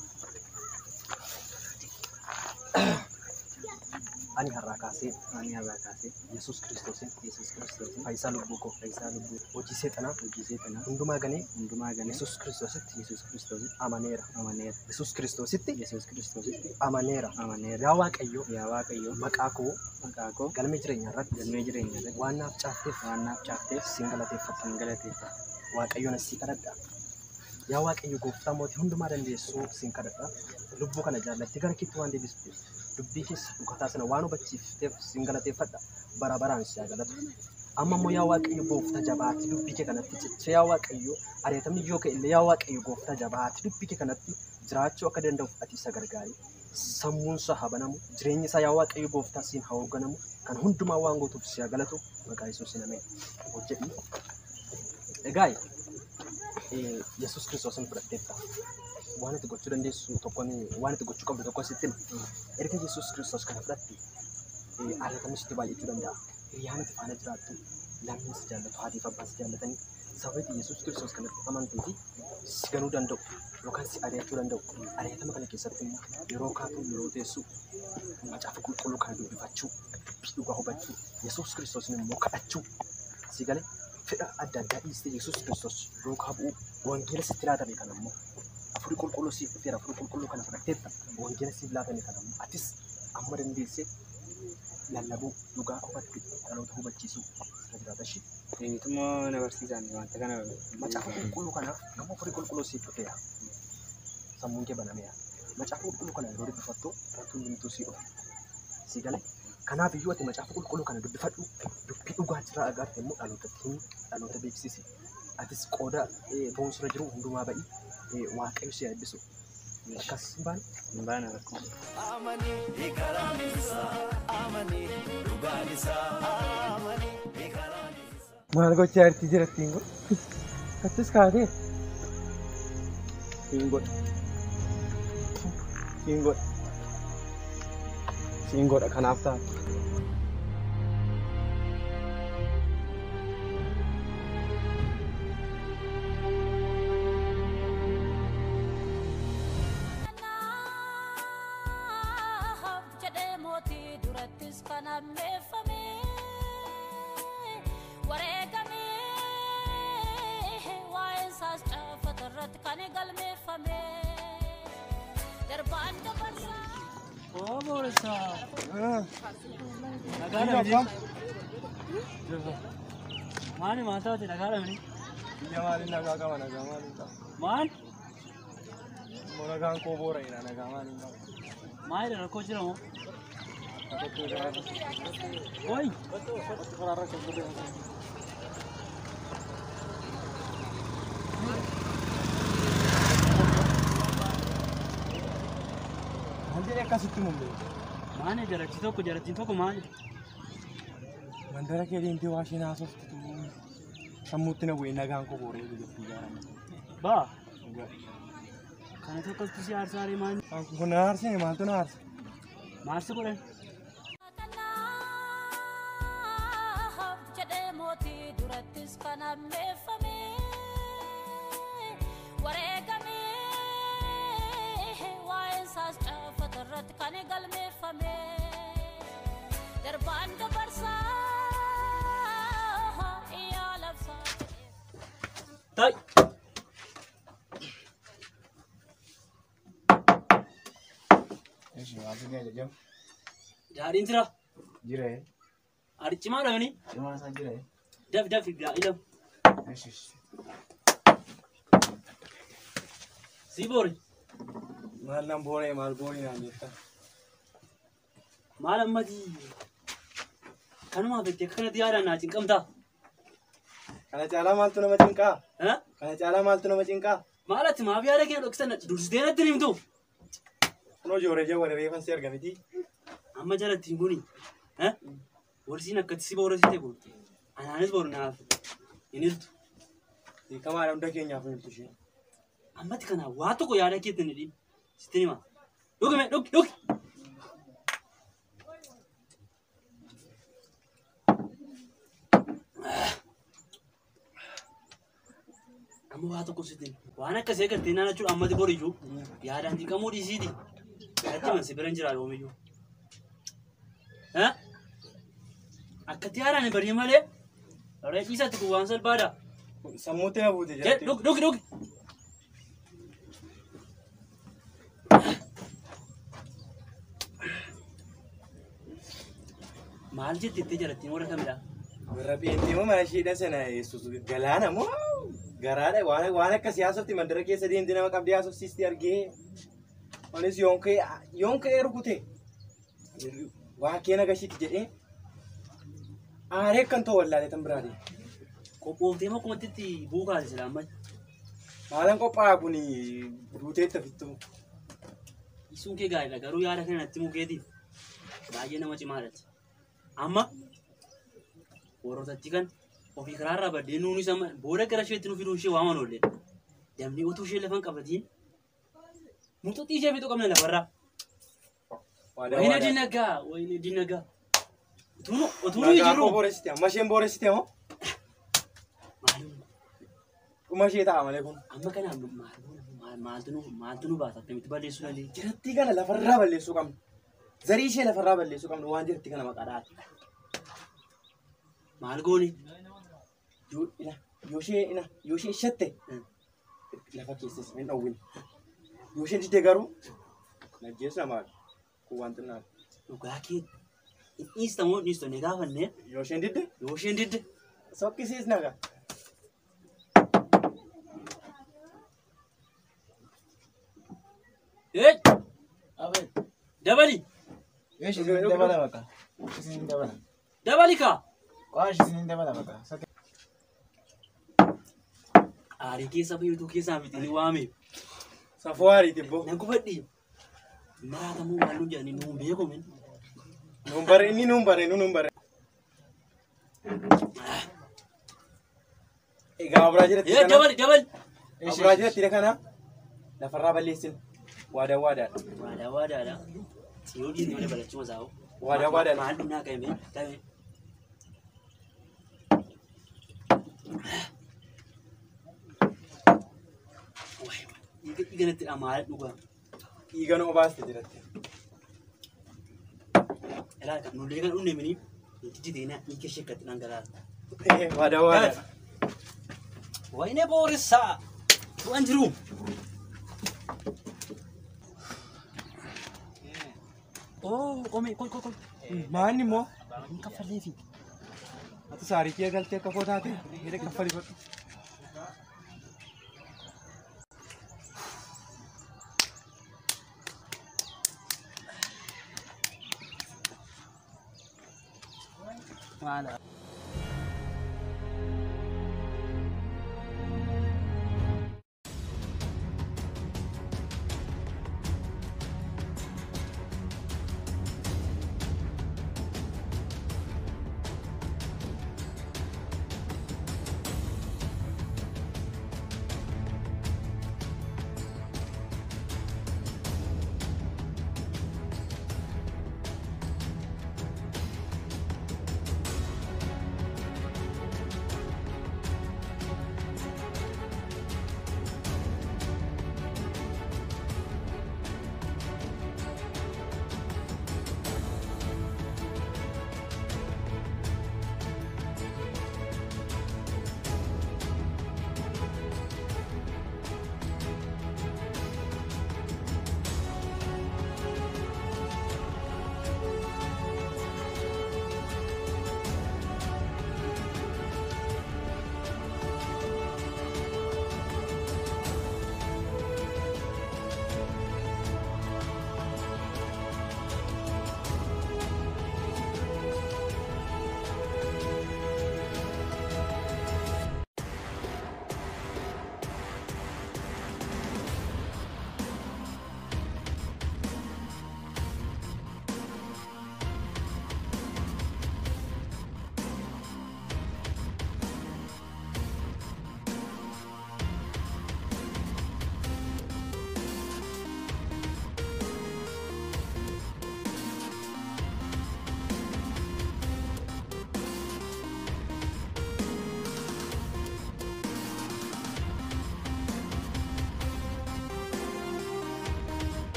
A: Ani har'aa kaasee. Ani har'aa kaasee. Yesuus Kiristoosin. Yesuus Kiristoosin. Fayyisaa lubbuu koo. Fayyisaa lubbuu. Hojii seexanaa. Hojii seexanaa. Hundumaa ganee. Hundumaa ganee. Yesuus Kiristoositti. Yesuus Kiristoositti. Amaneera. Amaneera. Yesuus Kiristoositti. Yesuus Kiristoositti. Amaneera. Amaneera. Yaa Waaqayyo. Yaa Waaqayyo. Maqaa koo. Maqaa koo. Galmee jireenyaa irratti. Galmee jireenyaa irratti. Waan naaf caafteef. Waan naaf caafteef. Siin galateeffadha. Siin galateeffadha. Waaqayyoon asii kadhadha. Yaa Waaqayyo gooftaa mootii hundumaa dandeessuu siin kadhadha. Lubbuu kana jaallattee gara keetti waan deebifteef dubbii keessa dhukataa sana waan hubachiifteef siin galateeffadha. Bara baraan si haa galatu. Amma immoo yaa Waaqayyo gooftaa jabaatti dubbii kee kanatti cichee yaa Waaqayyo ari'atamni yoo ka'e illee yaa Waaqayyo gooftaa jabaatti dubbii kee kanatti jiraachuu akka danda'uuf ati isa gargaari. Sammuun isaa haa banamu, jireenyi isaa yaa Waaqayyo gooftaa siin haa hoogganamu, kan hundumaa waan gootuuf si haa galatu maqaa Yesuusiin ameen. Hojjedhi. Egaa Yesuus Kiristoosin fudhatteetta. Waan ati gochuu dandeessu tokkoon waan ati gochuu qabdu tokko sitti hima. Erga Yesuus Kiristoos kana fudhatte ari'atamni sitti baay'achuu danda'a. Hiriyaan ati faana jiraattu, lammiin si jaallatu, haadhi fi abbaan si jaallatanii sababii Yesuus Kiristoos kanatti amantee fi si ganuu danda'u yookaan si ari'achuu danda'u. Ari'atama kana keessatti immoo yeroo kaatu yeroo teessu macaafa qulqulluu kana dubbifachuu, dubbii dhugaa hubachuu, Yesuus Kiristoosin immoo kadhachuu si galee fedha adda addaa dhiistee Yesuus Kiristoos duukaa bu'uu wangeela sitti laatame kana immoo hafuurri qulqulluu siif dhufeera hafuurri qulqulluu kana fudhatteetta wangeela siif laatame kana immoo atis amma dandeessee lallabuu dhugaa qofatti dhaloota hubachiisuu sirra jiraata ishee.
I: Eenyutummoo na barsiisaan wanta kana.
A: Macaafa qulqulluu kana nama hafuurri qulqulluu siif dhufeera. Sammuun kee banameera. Macaafa qulqulluu kana yeroo dubbifattu wanti hundumtuu sii dhufa. Si galee kanaaf iyyuu ati macaafa qulqulluu kana dubbifadhu dubbii dhugaa jira agarte immoo dhalootatti himi dhaloota beeksisi. Atis qooda boonsura jiru hundumaa ba'i Waaqayyo si eebbisu. Akkas hin baane?
I: Hin baane rakkoo.
E: Amani karaan isaa, amani dhugaan isaa, amani karaan isaa.
L: Maal gochaa jirti jirattiin kun? Attis kaatee?
B: Siin godha. Siin godha. Siin godha kanaaf ta'a.
G: Kanaaf jedhee mootii durattis kan ammeeffame wareegame waa'een isaas caafata irratti kan galmeeffame darbaan dabarsaa.
K: Oo booressa. Nagaa dhabni. Maali maal taate nagaa dhabni?
L: Biyya maaliin nagaa qaba nagaa maaliin qaba?
K: Maal?
L: Immoo nagaan koo boora'eera nagaa maaliin qaba?
K: Maalidha rakkoo jira moo? Oi!
L: Maal jedhee akkasitti mummee?
K: Maali jaratti tokko jarattiin tokko maali?
L: Mandara kee deemtee waa isheen haasoftu sammuutti na bu'ee nagaan koo boora'ee biyyattii ijaarame.
K: Baa! Kana tokkotti si aarsaaree maali?
L: Kun na aarsine maaltu na aarse?
K: Maal si godhan?
G: Kanaaf jedhee mootii durattis kan ammeeffame wareegame waa'een isaas caafata irratti kan galmeeffame darbaan dabarsaa iyyaa labsaa jedhee.
K: Tai!
C: Maaltu ni ajajamu?
K: Daadhiin jira.
C: Jira.
K: Adi cimaa dhabni.
C: Cimaa isaa jira.
K: Daf daf ilaam. Si boori.
L: Maal nan boora'e maal boori naan jetta?
K: Maal ammati kanumaaf itti akkanatti yaadaan naa cinqamtaa?
L: Kana caalaa maaltu nama cinqaa? Kana caalaa maaltu nama cinqaa?
K: Maal ati maaf yaada kee dhoksan dursitee natti himtu?
L: Kunoo jooree jawware reefan si arga miti.
K: Amma jalattiin kuni warsiin akkatti si booressite kun anaanis boru naaf hin hirtu.
L: Hiikamaadha hunda keenyaaf hin hirtu isheen.
K: Ammatti kana waa tokko yaada keetti hin hidhin sitti hima. Dhugi mee dhugi dhugi. Amma waa tokko sitti hima. Waan akkasii agartee naan jechuudha ammatti boriyyuu yaadaan cinqamuu dhiisiiti. Natti himan si bira hin jira yoomiyyuu.
I: Akkatti haaraan hin badii malee reeqiisatti kun waan salphaadha.
L: Sammuutti na buute
I: jirti. Dhugi dhugi dhugi. Maal jettee jalattiin warra kamidha?
L: Warra peenxee moo mana isheedha sana Yesuus galaana moo garaadha waan akka siyaasofti mandara keessa deemte nama qabdee haasofsiisti argee. Anis yoon ka'ee rukute waa kee nagashiitti jedhee aaree akkan ta'u wallaalee tan biraati.
I: Qophooftee moo akkumatti itti buukaase silaa amma?
L: Maalan qophaa'a kun duuteetta fittuu.
I: Isuun kee gaariidha garuu yaada kana natti mukeetiif baay'ee nama cimaadha. Amma warrootatti kan ofii karaarraa baddee nuunis amma booda gara isheetti nu fiduun ishee waaman oolle. Damni utuu ishee lafa hin qabatiin muxuxii ishee fixuu qabna lafarraa. Wayina dinagaa wayina dinagaa. Utuu nuyi jirru.
L: Booressite amma isheen booressite moo? Dhuma ishee ta'a malee kun.
I: Amma kanaaf maaltu nu baasa akkamitti balleessuu dandeenya?
L: Jirattii kana lafarraa balleessuu qabna. Zarii ishee lafarraa balleessuu qabna waan jiratti kana maqaa dhaati.
I: Maal goone?
L: Yoo ishee ishatte lafa keessas hin dhowwin. Yoo isheen didde garuu najjeessa maal? Kun waan xinnaadha.
I: Dhugaa kee dhiista moo dhiistu ni gaafanne?
L: Yoo isheen didde?
I: Yoo isheen didde.
L: Sokkisiis nagaa.
I: Hey! Dabali!
H: Eesh isinin dabala baqa. Isinin dabala.
I: Dabali kaa!
H: Waash isinin dabala baqa.
I: Aarii keessa fayyaduu keessaa miti ni waame.
L: Safuu aarii tibboo.
I: Nan gubadhi. Maraatamuu maal nuun jedhanii nuun beeku min.
L: Nuun bare inni nuun bare nuun bare. Egaa abiraa jiratti kana.
I: Dabali dabali.
L: Abiraa jiratti kana lafarraa balleessina. Waadaa waadaadha.
I: Waadaa waadaadha. Yoo dhiisni malee balachuma saa'u.
L: Waadaa waadaadha.
I: Maal dhugnaa qabe qabe. Dhiiga natti maal dhugaa?
L: Dhiiga nu obaaste jiratti.
I: Ilaa kan nullee kan dhumne mini nuti jiteena dhiiga ishee akkatti dhangalaasa.
L: Waadaa waadaadha.
I: Wayne boorissaa du'an jiru. Oh, qomee koi koi koi.
L: Maanni immoo?
I: Hin kaffaleefi.
L: Ati saarii kee galtee akka koo taate hidha kaffalii godhu.
I: Maala.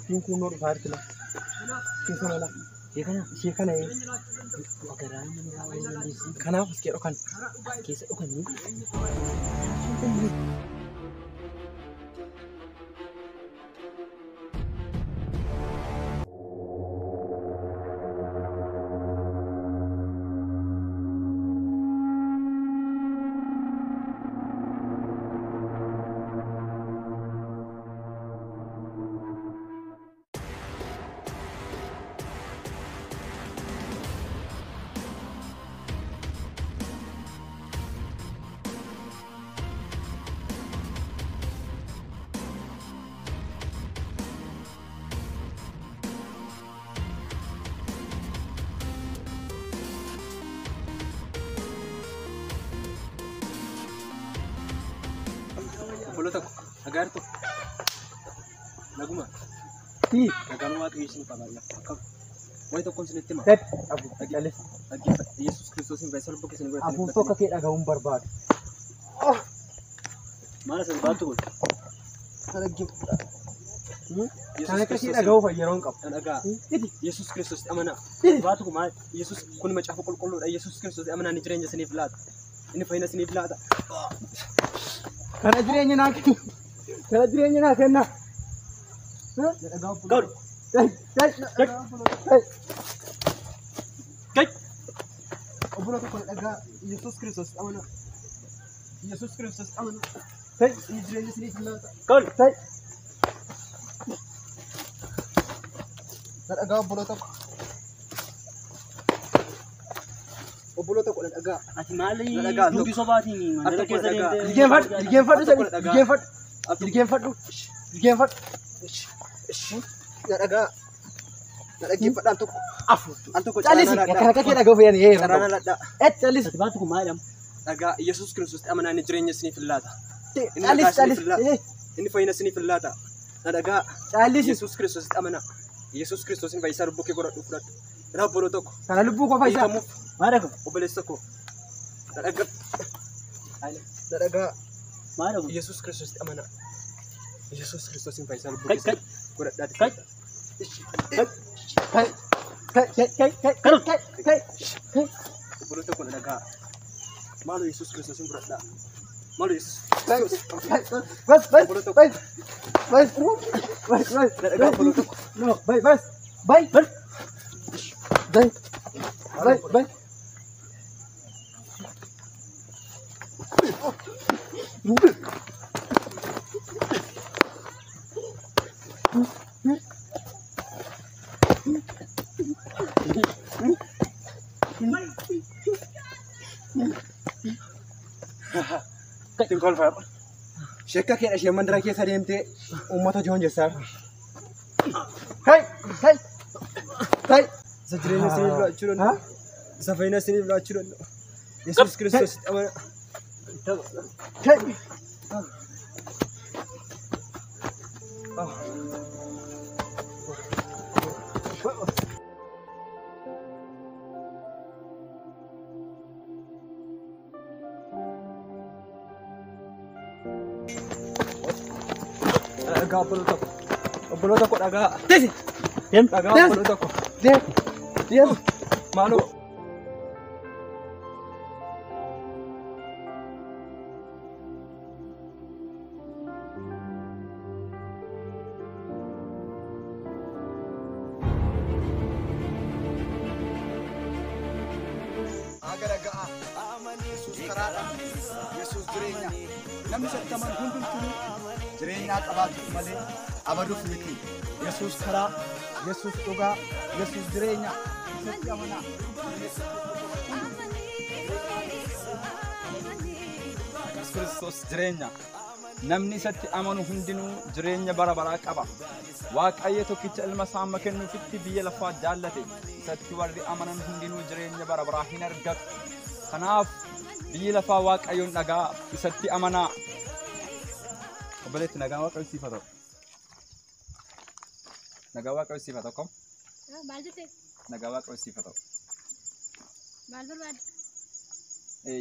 A: Dubartiin kun noo dhufaa jirti laa. Ishee sana laa.
I: Ishee kana?
A: Ishee kana ee.
I: Garaa nama baay'ee dandeessi.
A: Kanaaf as kee dhokan.
I: As keessa dhokanii.
A: Obboloota ko nagaa jirtu? Naguma. Nagaan Waaqayyo isiniif haa baay'atu. Akkam. Waa'ee tokkoon isinitti hima.
F: Gad abu callis.
A: Dhaggeeffadha. Yesuus Kiristoosiin fayyisa lubbuu keessanii godhatanii
F: Afuuffoo akka kee dhaga'uun barbaadu.
I: Maal asirra baattu kun?
F: Kan akka kee dhaga'uuf yeroo hin qabu.
A: Dhagaa. Yesuus Kiristoos amanaa.
I: Baattu kun maal?
A: Yesuus kun macaafa qulqulluudha. Yesuus Kiristoos amanaa inni jireenya isiniif laata. Inni fayyina isiniif laata.
F: Kana jireenya naa kenna. Kana jireenya naa kenna.
I: Galu.
A: Obboloota koo dhagaa. Yesuus Kiristoos amanaa. Yesuus Kiristoos amanaa. Inni jireenya isiniif laata.
I: Galu.
H: Dhagaa obboloota koo. Obboloota koo dhagaa.
I: Ati maali
A: Dhagaa
I: dubbii sobaatiin mandara keessa deemtee?
F: Jilgeenfadhu, jilgeenfadhu, jilgeenfadhu, jilgeenfadhu, jilgeenfadhu.
H: Dhagaa. Dhaggeeffadhaan tokko. Al tokko
F: Callisi, kan akka kee dhaga'uuf yaani ee.
A: Caraan ladhaa.
F: Callisi.
I: Ati baattu kun maal jedhama?
A: Dhagaa Yesuus Kiristoos amanaa inni jireenya isiniif laata. Inni
F: Callisi,
A: nagaa isiniif
F: callisi.
A: laata. Inni fayyina isiniif laata. Dhagaa
F: Callisi.
A: Yesuus Kiristoos amanaa. Yesuus Kiristoos fayyisaa lubbuu kee godhadhu fudhadhu. Dhagaa obboloota koo.
F: Kana lubbuu koo fayyisaa.
A: Hiikamuuf
I: Maal dhagahu?
A: obboleessa koo. Dhagaa. Dhagaa
I: Maal dhagahu?
A: Yesuus Kiristoos amanaa. Yesuus Kiristoos fayyisaa lubbuu
I: Kai
A: kee
I: kai
A: godhadhaati.
I: kai.
F: Kai, kai, kai, kai, kai, kai, kai, kai.
A: Obboloota koo dhagaa. Maaloo Yesuus Kiristoos fudhadhaa. Maaloo Yesuus.
F: Bas, bas, bas, bas, bas, bas, bas.
A: Dhagaa obboloota koo.
F: No, bas, bas, bas, bas. Bas, bas, bas.
A: Ittiin kolfaa. Sheekka keedha isheen mandara keessa deemtee uummata joonjessaa.
F: Kai, kai, kai.
A: Isa jireenya isiniif laachuu danda'u. Isa fayyina isiniif laachuu danda'u. Yesuus Kiristoos amanaa.
F: Kai.
A: Dhagaa obboloota koo. Obboloota koo dhagaa.
F: Desi.
A: Dhagaa obboloota koo.
F: Deem, deem.
A: Maaloo.
H: Aga dhaga'a. Yesuus karaadha. Yesuus jireenya. Namni isatti amanu hundumtuu jireenyaa qabaatuuf malee abaduuf miti. Yesuus karaa, Yesuus dhugaa, Yesuus jireenya. Isatti amanaa.
B: Yesuus Kiristoos jireenya. Namni isatti amanu hundinuu jireenya bara baraa qaba. Waaqayyo tokkicha ilma isaa amma kennuufitti biyya lafaa jaallate. Isatti warri amanan hundinuu jireenya bara baraa hin argatu. Kanaaf biyyi lafaa Waaqayyoon dhagaa isatti amanaa. Obboleetti nagaan Waaqayyo siif haa ta'u. Nagaan Waaqayyo siif haa ta'u kom.
G: Maal jette?
B: Nagaan Waaqayyo siif haa ta'u.
G: Maal barbaadde?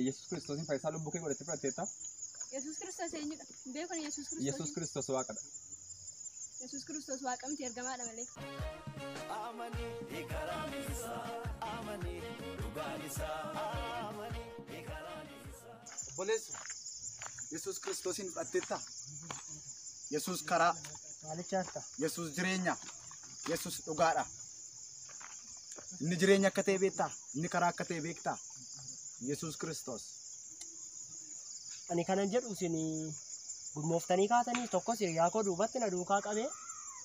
B: Yesuus Kiristoosiin fayyisaa lubbuu kee godhattee fudhatteetta.
G: Yesuus Kiristoos eenyudha? Hin beeku ani Yesuus Kiristoos.
B: Yesuus Kiristoos Waaqadha.
M: Yesuus Kiristoos waaqa miti ergamaadha malee.
E: Amani karaan isaa, amani dhugaan isaa, amani karaan isaa.
H: Obboleessu, Yesuus Kiristoosiin fudhatteetta. Yesuus karaa, Yesuus jireenya, Yesuus dhugaadha. Inni jireenya akka ta'e beektaa? Inni karaa akka ta'e beektaa? Yesuus Kiristoos.
J: Ani kanan jedhu isin gurmooftanii kaatanii tokkos hiriyaa koo duubatti na duukaa qabee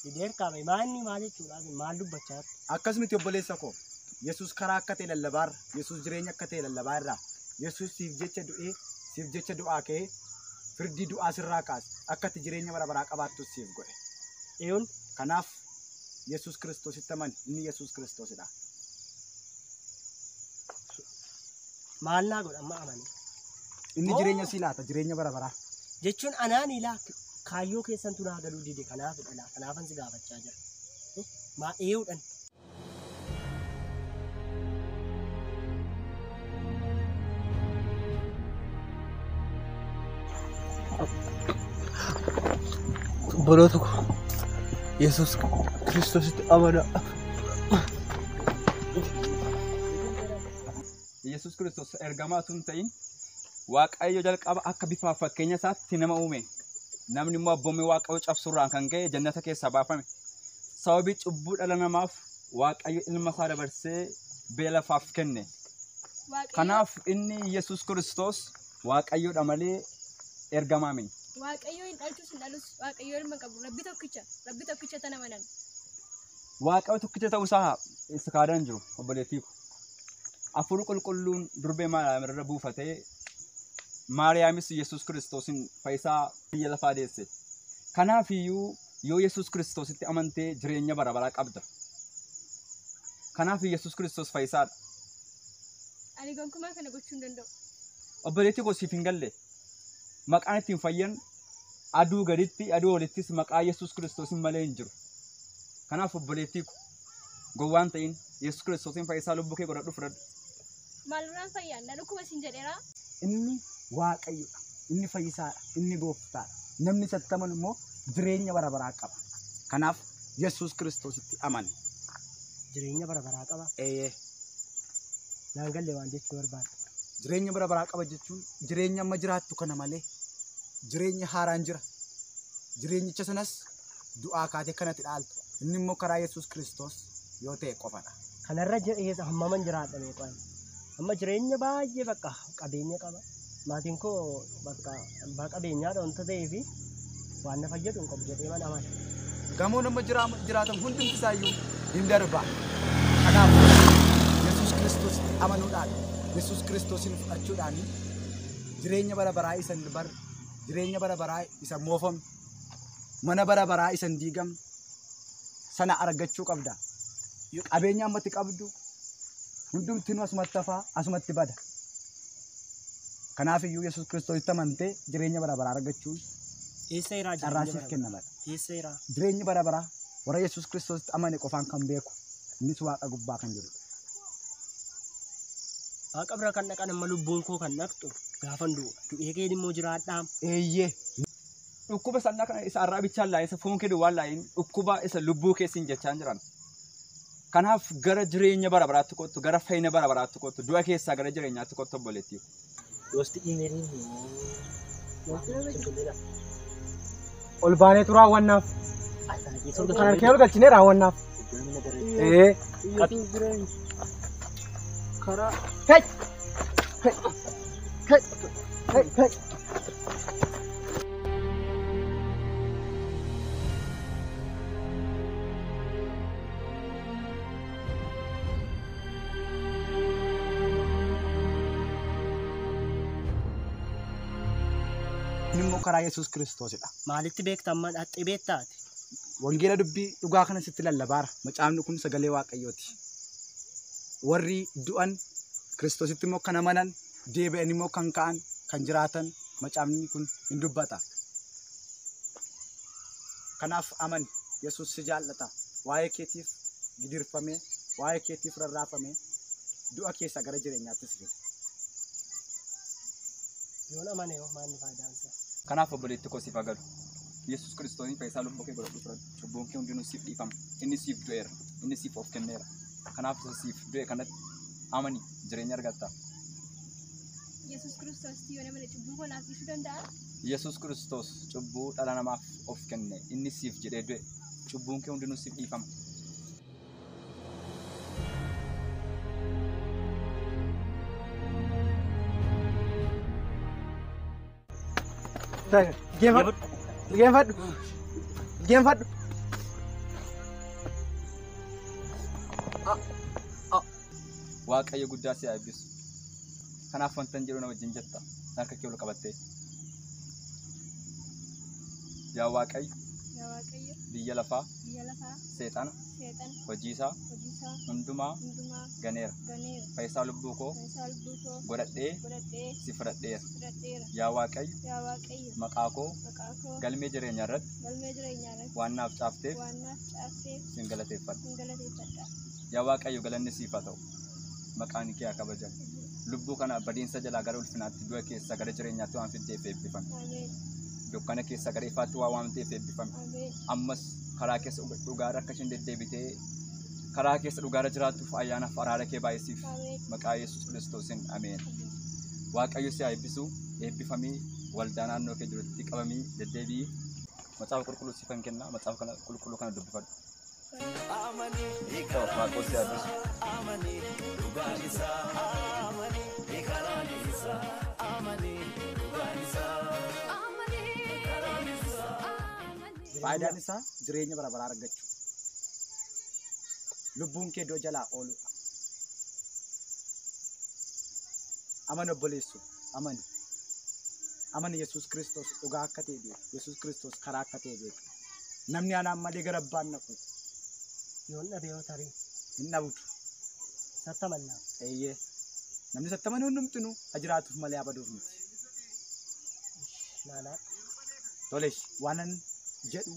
J: didee kaa'ame maanni maal jechuudha maal dubbachaa jirtu?
H: Akkasumatti obboleessa koo Yesuus karaa akka ta'e lallabaarra, Yesuus jireenya akka ta'e lallabaarra, Yesuus siif jecha du'ee, siif jecha du'aa ka'ee firdii du'aa sirraa kaase akka ati jireenya bara baraa qabaattus siif godhe.
J: Eeyyoon.
H: Kanaaf Yesuus Kiristoositti amani, inni Yesuus Kiristoosidha.
J: Maal naa godha amma amane?
H: Inni jireenya sii laata, jireenya bara baraa.
J: Jechuun anaan ilaa kaayyoo keessantu naa galuu dide kanaafidha laa kanaafan si gaafachaa jira. Maa eeyuudhaan.
A: Obboloota koo Yesuus Kiristoositti amanaa.
B: Yesuus Kiristoos ergamaa osoo hin ta'in Waaqayyo jalqaba akka bifaaf fakkeenya isaatti nama uume. Namni immoo abboommii Waaqayyoo cabsuurraan kan ka'e jannata keessaa baafame. Sababii cubbuu dhala namaaf Waaqayyo ilma isaa dabarsee biyya lafaaf kenne. Kanaaf inni Yesuus Kiristoos Waaqayyoodha malee ergamaa miti.
M: Waaqayyo hin dhalchus hin dhalus, Waaqayyo ilma qabu, Rabbi tokkicha, Rabbi tokkicha tana amanan.
B: Waaqayyo tokkicha ta'uu isaa isa kaadaan hin jiru obboleettii ko. Hafuurri qulqulluun durbee Maariyaam irra buufatee Maariyaamis Yesuus Kiristoosin fayyisaa biyya lafaa deesse. Kanaaf iyyuu yoo Yesuus Kiristoositti amantee jireenya bara baraa qabda. Kanaaf Yesuus Kiristoos fayyisaadha.
M: Ani gonkumaa kana gochuu hin danda'u.
B: Obboleettii koo siif hin galle. Maqaan ittiin fayyan aduu gaditti aduu olittis maqaa Yesuus Kiristoosin malee hin jiru. Kanaaf obboleettii koo gowwaan ta'in Yesuus Kiristoosin fayyisaa lubbuu kee godhadhu fudhadhu.
M: Maalirraan fayyaan na dhukkuba siin jedheera.
H: Inni Waaqayyodha. Inni fayyisaadha. Inni gooftaadha. Namni isatti amanu immoo jireenya bara baraa qaba. Kanaaf Yesuus Kiristoositti amani.
J: Jireenya bara baraa qaba?
H: Ee.
J: Naan galle waan jechuu barbaadde.
H: Jireenya bara baraa qaba jechuun jireenya amma jiraattu kana malee jireenya haaraan jira. Jireenyicha sanas du'aa kaatee kanatti dhaaltu. Inni immoo karaa Yesuus Kiristoos yoo ta'e qofadha.
J: Kanarra hammaman jiraadha meeqaan? Amma jireenya baay'ee bakka qabeenya qaba. Maatiin koo bakka abbaa qabeenyaadha wanta ta'eef waan na fayyadu hin qabu jedhee mana amana.
H: Gamoon amma jiraatan hundumti isaayyuu hin darba. Kanaaf Yesuus Kiristoositti amanuudhaan, Yesuus Kiristoosin fudhachuudhaan jireenya bara baraa isa hin barre, jireenya bara baraa isa moofamne, mana bara baraa isa hin diigamne sana argachuu qabda. Qabeenya ammatti qabdu hundumtinuu asumatti hafaa, asumatti bada. Kanaaf iyyuu Yesuus Kiristoositti amantee jireenya bara baraa argachuun
J: Eessa jiraa
H: carraa
J: jireenya
H: siif
J: bara
H: kennama.
J: Eessa jiraa?
H: Jireenyi bara baraa warra Yesuus Kiristoositti amane qofaan kan beeku innis Waaqa gubbaa kan jirudha.
J: Waaqa bira kan dhaqan amma lubbuun koo kan dhaqxu gaafan du'u. Du'ee keen immoo jiraadhaa.
H: Eeyyee.
B: Dhukkuba sannaa kana isa arraa bichaan laayin isa foon kee duwwaan laayin dhukkuba isa lubbuu keessin jechaa jiran. Kanaaf gara jireenya bara baraatti kottu, gara fayyina bara baraatti kottu, du'a keessaa gara jireenyaatti kottu obboleettii.
I: Gosti imeeliin
A: Ol baaneetu raawwannaaf. Kan harkee ol galchinee raawwannaaf. Ee.
J: Karaa.
A: Hey! Hey! Hey! Hey! Hey!
H: Inni immoo karaa Yesuus Kiristoosidha.
J: Maalitti beekta amma dhaxxee beektaati?
H: Wangeela dubbii dhugaa kana sitti lallabaara. Macaafni kun sagalee Waaqayyooti. Warri du'an Kiristoositti immoo kan amanan deebi'an immoo kan ka'an kan jiraatan macaafni kun hin dubbata. Kanaaf amani Yesuus si jaallata. Waa'ee keetiif gidirfamee, waa'ee keetiif rarraafamee du'a keessaa gara jireenyaatti si fida.
J: Yoon amane hoo maalni faayidaan isaa?
B: Kanaaf obboleetti koo siif haa galu. Yesuus Kiristoosiin fayyisaa lubbuu kee godhadhu fudhadhu. Cubbuun kee hundinuu siif dhiifama. Inni siif du'eera. Inni siif of kenneera. Kanaaf isa siif du'e kanatti amani jireenya argatta.
M: Yesuus Kiristoos yoo nama cubbuu koo naaf dhiisuu danda'a?
B: Yesuus Kiristoos cubbuu dhala namaaf of kenne. Inni siif jedhee du'e. Cubbuun kee hundinuu siif dhiifama.
H: Geeffadhu. Geeffadhu. Geeffadhu.
B: Waaqayyo guddaa si haa eebbisu. Kanaaf wanta hin jedhu na wajjin jetta. Harka kee ol qabattee. Yaa Waaqayyo,
M: Yaa Waaqayyo,
B: biyya lafaa,
M: biyya lafaa,
B: seexana,
M: seexana,
B: hojii isaa
M: hojii isaa
B: hundumaa
M: hundumaa
B: ganeera.
M: ganeera.
B: Fayyisaa lubbuu koo
M: Fayyisaa lubbuu koo
B: godhadhee
M: godhadhee
B: si fudhadheera.
M: si fudhadheera.
B: Yaa Waaqayyo,
M: Yaa Waaqayyo,
B: maqaa koo
M: maqaa koo
B: galmee jireenyaa irratti
M: galmee jireenyaa irratti
B: waan naaf caafteef
M: waan naaf caafteef
B: sin galateeffadha.
M: sin galateeffadha.
B: Yaa Waaqayyo galanni siif haa ta'u. Maqaan kee haa kabajamu. Lubbuu kana badiinsa jalaa gara ulfinaatti du'a keessaa gara jireenyaatti waan fiddeef eebbifame.
M: Ameen.
B: Dukkana keessaa gara ifaatti waan waamteef eebbifame.
M: Ameen.
B: Ammas karaa keessa dhugaarra akka isheen deddeebitee karaa keessa dhugaarra jiraattuuf ayyaanaaf araara kee baay'isiif.
M: Ameen.
B: Maqaa Yesuus Kiristoosiin ameen. Waaqayyo si haa eebbisu. Eebbifamii waldaa naannoo kee jirutti qabamii deddeebi'i. Macaafa qulqulluu siifan kenna. Macaafa kana qulqulluu kana dubbifadhu. Waaqayyo si haa eebbisu.
H: Faayidaan isaa jireenya bara baraa argachuu. Lubbuun kee iddoo jalaa ooludha. Amani obboleessu, amani. Amani Yesuus Kiristoos dhugaa akka ta'e beeku. Yesuus Kiristoos karaa akka ta'e beeku. Namni anaan malee gara abbaan naqu
J: Yoon dhabe yoo tarii
H: hin dhabdu.
J: Isatti amannaa.
H: Eeyyee. Namni isatti amanu hundumtinuu haa jiraatuuf malee haa baduuf miti.
J: Naanaa.
H: Tolesh waanan jedhu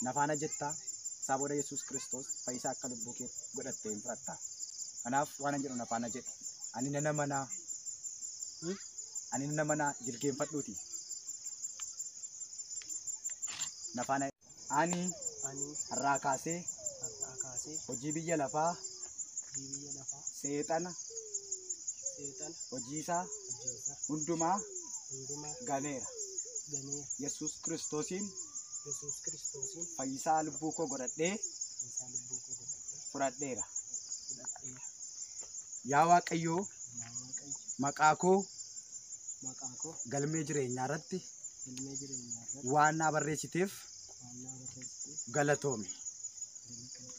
H: nafaana jettaa isaa booda Yesuus Kiristoos fayyisaa akka lubbuu kee godhattee hin fudhatta. Kanaaf waanan jedhu nafaana jedhu. Ani nan amanaa. Ani nan amanaa jilgeenfadhuuti. Nafaana ani
J: Ani
H: har'aa kaasee
J: har'aa kaasee
H: hojii biyya lafaa
J: hojii biyya lafaa
H: seexana
J: seexana
H: hojii isaa
J: hojii isaa
H: hundumaa
J: hundumaa
H: ganeera.
J: ganeera.
H: Yesuus Kiristoosiin
J: Yesuus Kiristoosiin
H: fayyisaa lubbuu koo godhadhee
J: fayyisaa lubbuu koo godhadhee
H: fudhadheera.
J: fudhadheera.
H: Yaa Waaqayyoo
J: Yaa Waaqayyo
H: maqaa koo
J: maqaa koo
H: galmee jireenyaa irratti
J: galmee jireenyaa irratti
H: waan naa barreessiteef
J: waan naa barreessiteef
H: galatoomi.
J: galatoomi.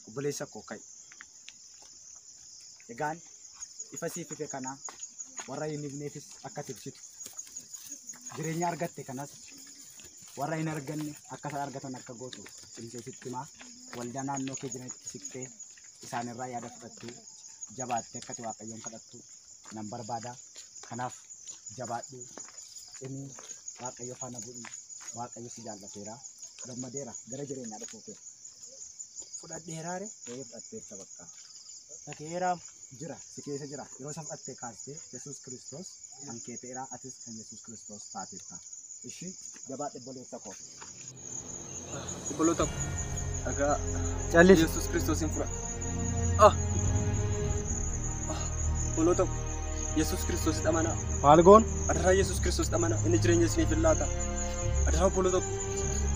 H: Obboleessa koo ka'i. Egaan ifa siif ife kanaa warra hin ifneefis akka ibsitu. Jireenya argatte kanas warra hin arganne akka isaan argatan akka gootu cimsee sitti himaa. Waldaa naannoo kee jiranitti siqtee isaanirraa yaada fudhattee jabaattee akkati Waaqayyoon kadhattu nan barbaada. Kanaaf jabaadhu, cimii, Waaqayyo faana bu'i, Waaqayyo si jaallateera, gammadeera gara jireenyaa dhufuu kee.
J: Fudhadheeraare?
H: Ee fudhatteerta bakka.
J: Dhageeraam.
H: Jira, si keessa jira. Yeroo isa fudhattee kaastee Yesuus Kiristoos kan kee ta'eera, atis kan Yesuus Kiristoos taateetta. Ishii jabaadhu obboleessa koo.
A: Obboloota koo dhagaa
H: Callisi.
A: Yesuus Kiristoosiin fudhadha. Obboloota koo Yesuus Kiristoositti amanaa.
H: Maal goon?
A: Adaraa Yesuus Kiristoositti amanaa. Inni jireenya isiniif hin laata. Adaraa obboloota koo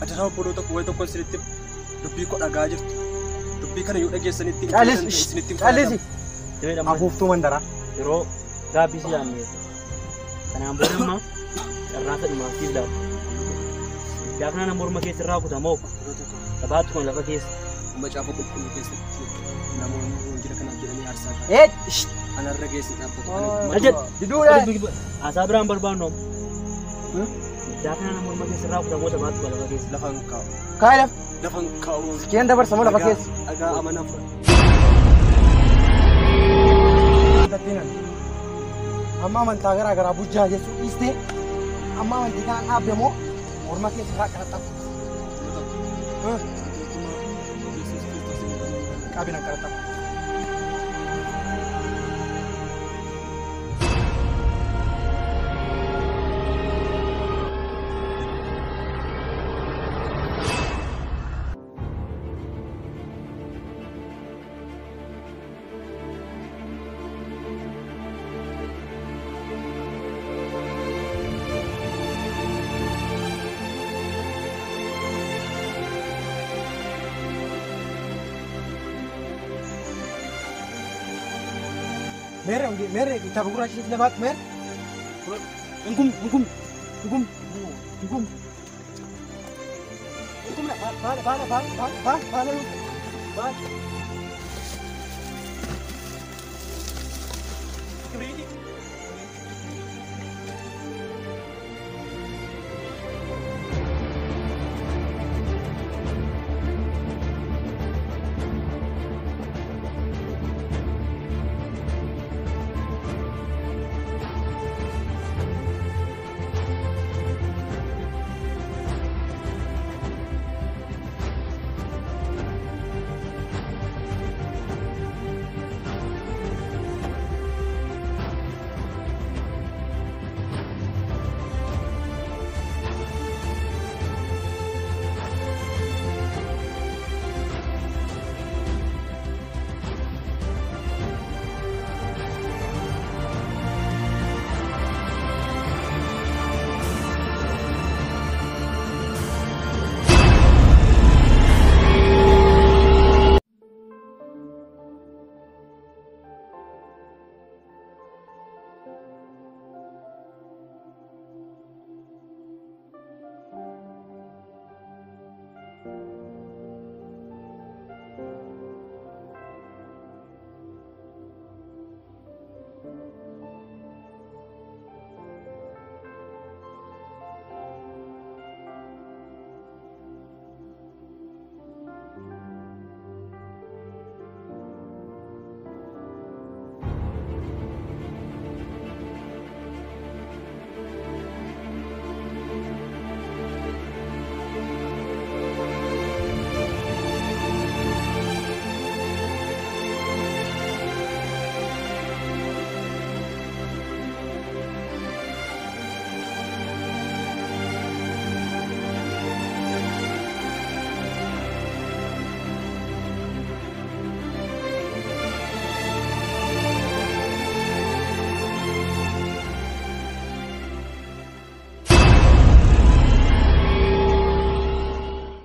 A: adaraa obboloota koo wayi tokko isinitti dubbii koo dhagaa jirtu. Dubbii kana yoo dhageessanitti hin
H: Callisi.
A: isinitti hin
H: Callisi.
I: Deemee
H: Afuuftuu mandaraa.
I: Yeroo gaabbii si yaamne kanaan booda amma carraa sadhumaaf siif laata. Ijaa kana nama morma keessa irraa kutamoo sabaatti kun lafa keessa.
A: Macaafa qulqulluu keessatti namoonni wangeela kanaaf jedhanii aarsaa
H: Ee,
A: Anarra geesse dhaabbatu.
I: Ajaja! Haasaa biraan barbaannu amma. Ijaa kana nama morma keessa irraa kutamoo sabaatti kun lafa keessa.
A: Lafan kaa'u.
H: Kaa'e lafa.
A: Lafan kaa'u.
H: Keen dabarsamoo lafa keessa.
A: Dhagaa amanaa fudhadha.
H: Tattiinan. Amma amantaa garaa garaa bujjaa jechuu dhiistee amma amantii kana dhaabde moo morma keessa irraa qaraxamu. Qabina qaraxamu.
L: Meerre meerre kitaaba gurraacha lafaatti meerre. Ingum ingum ingum ingum. Ingum baala baala baala baala baala baala.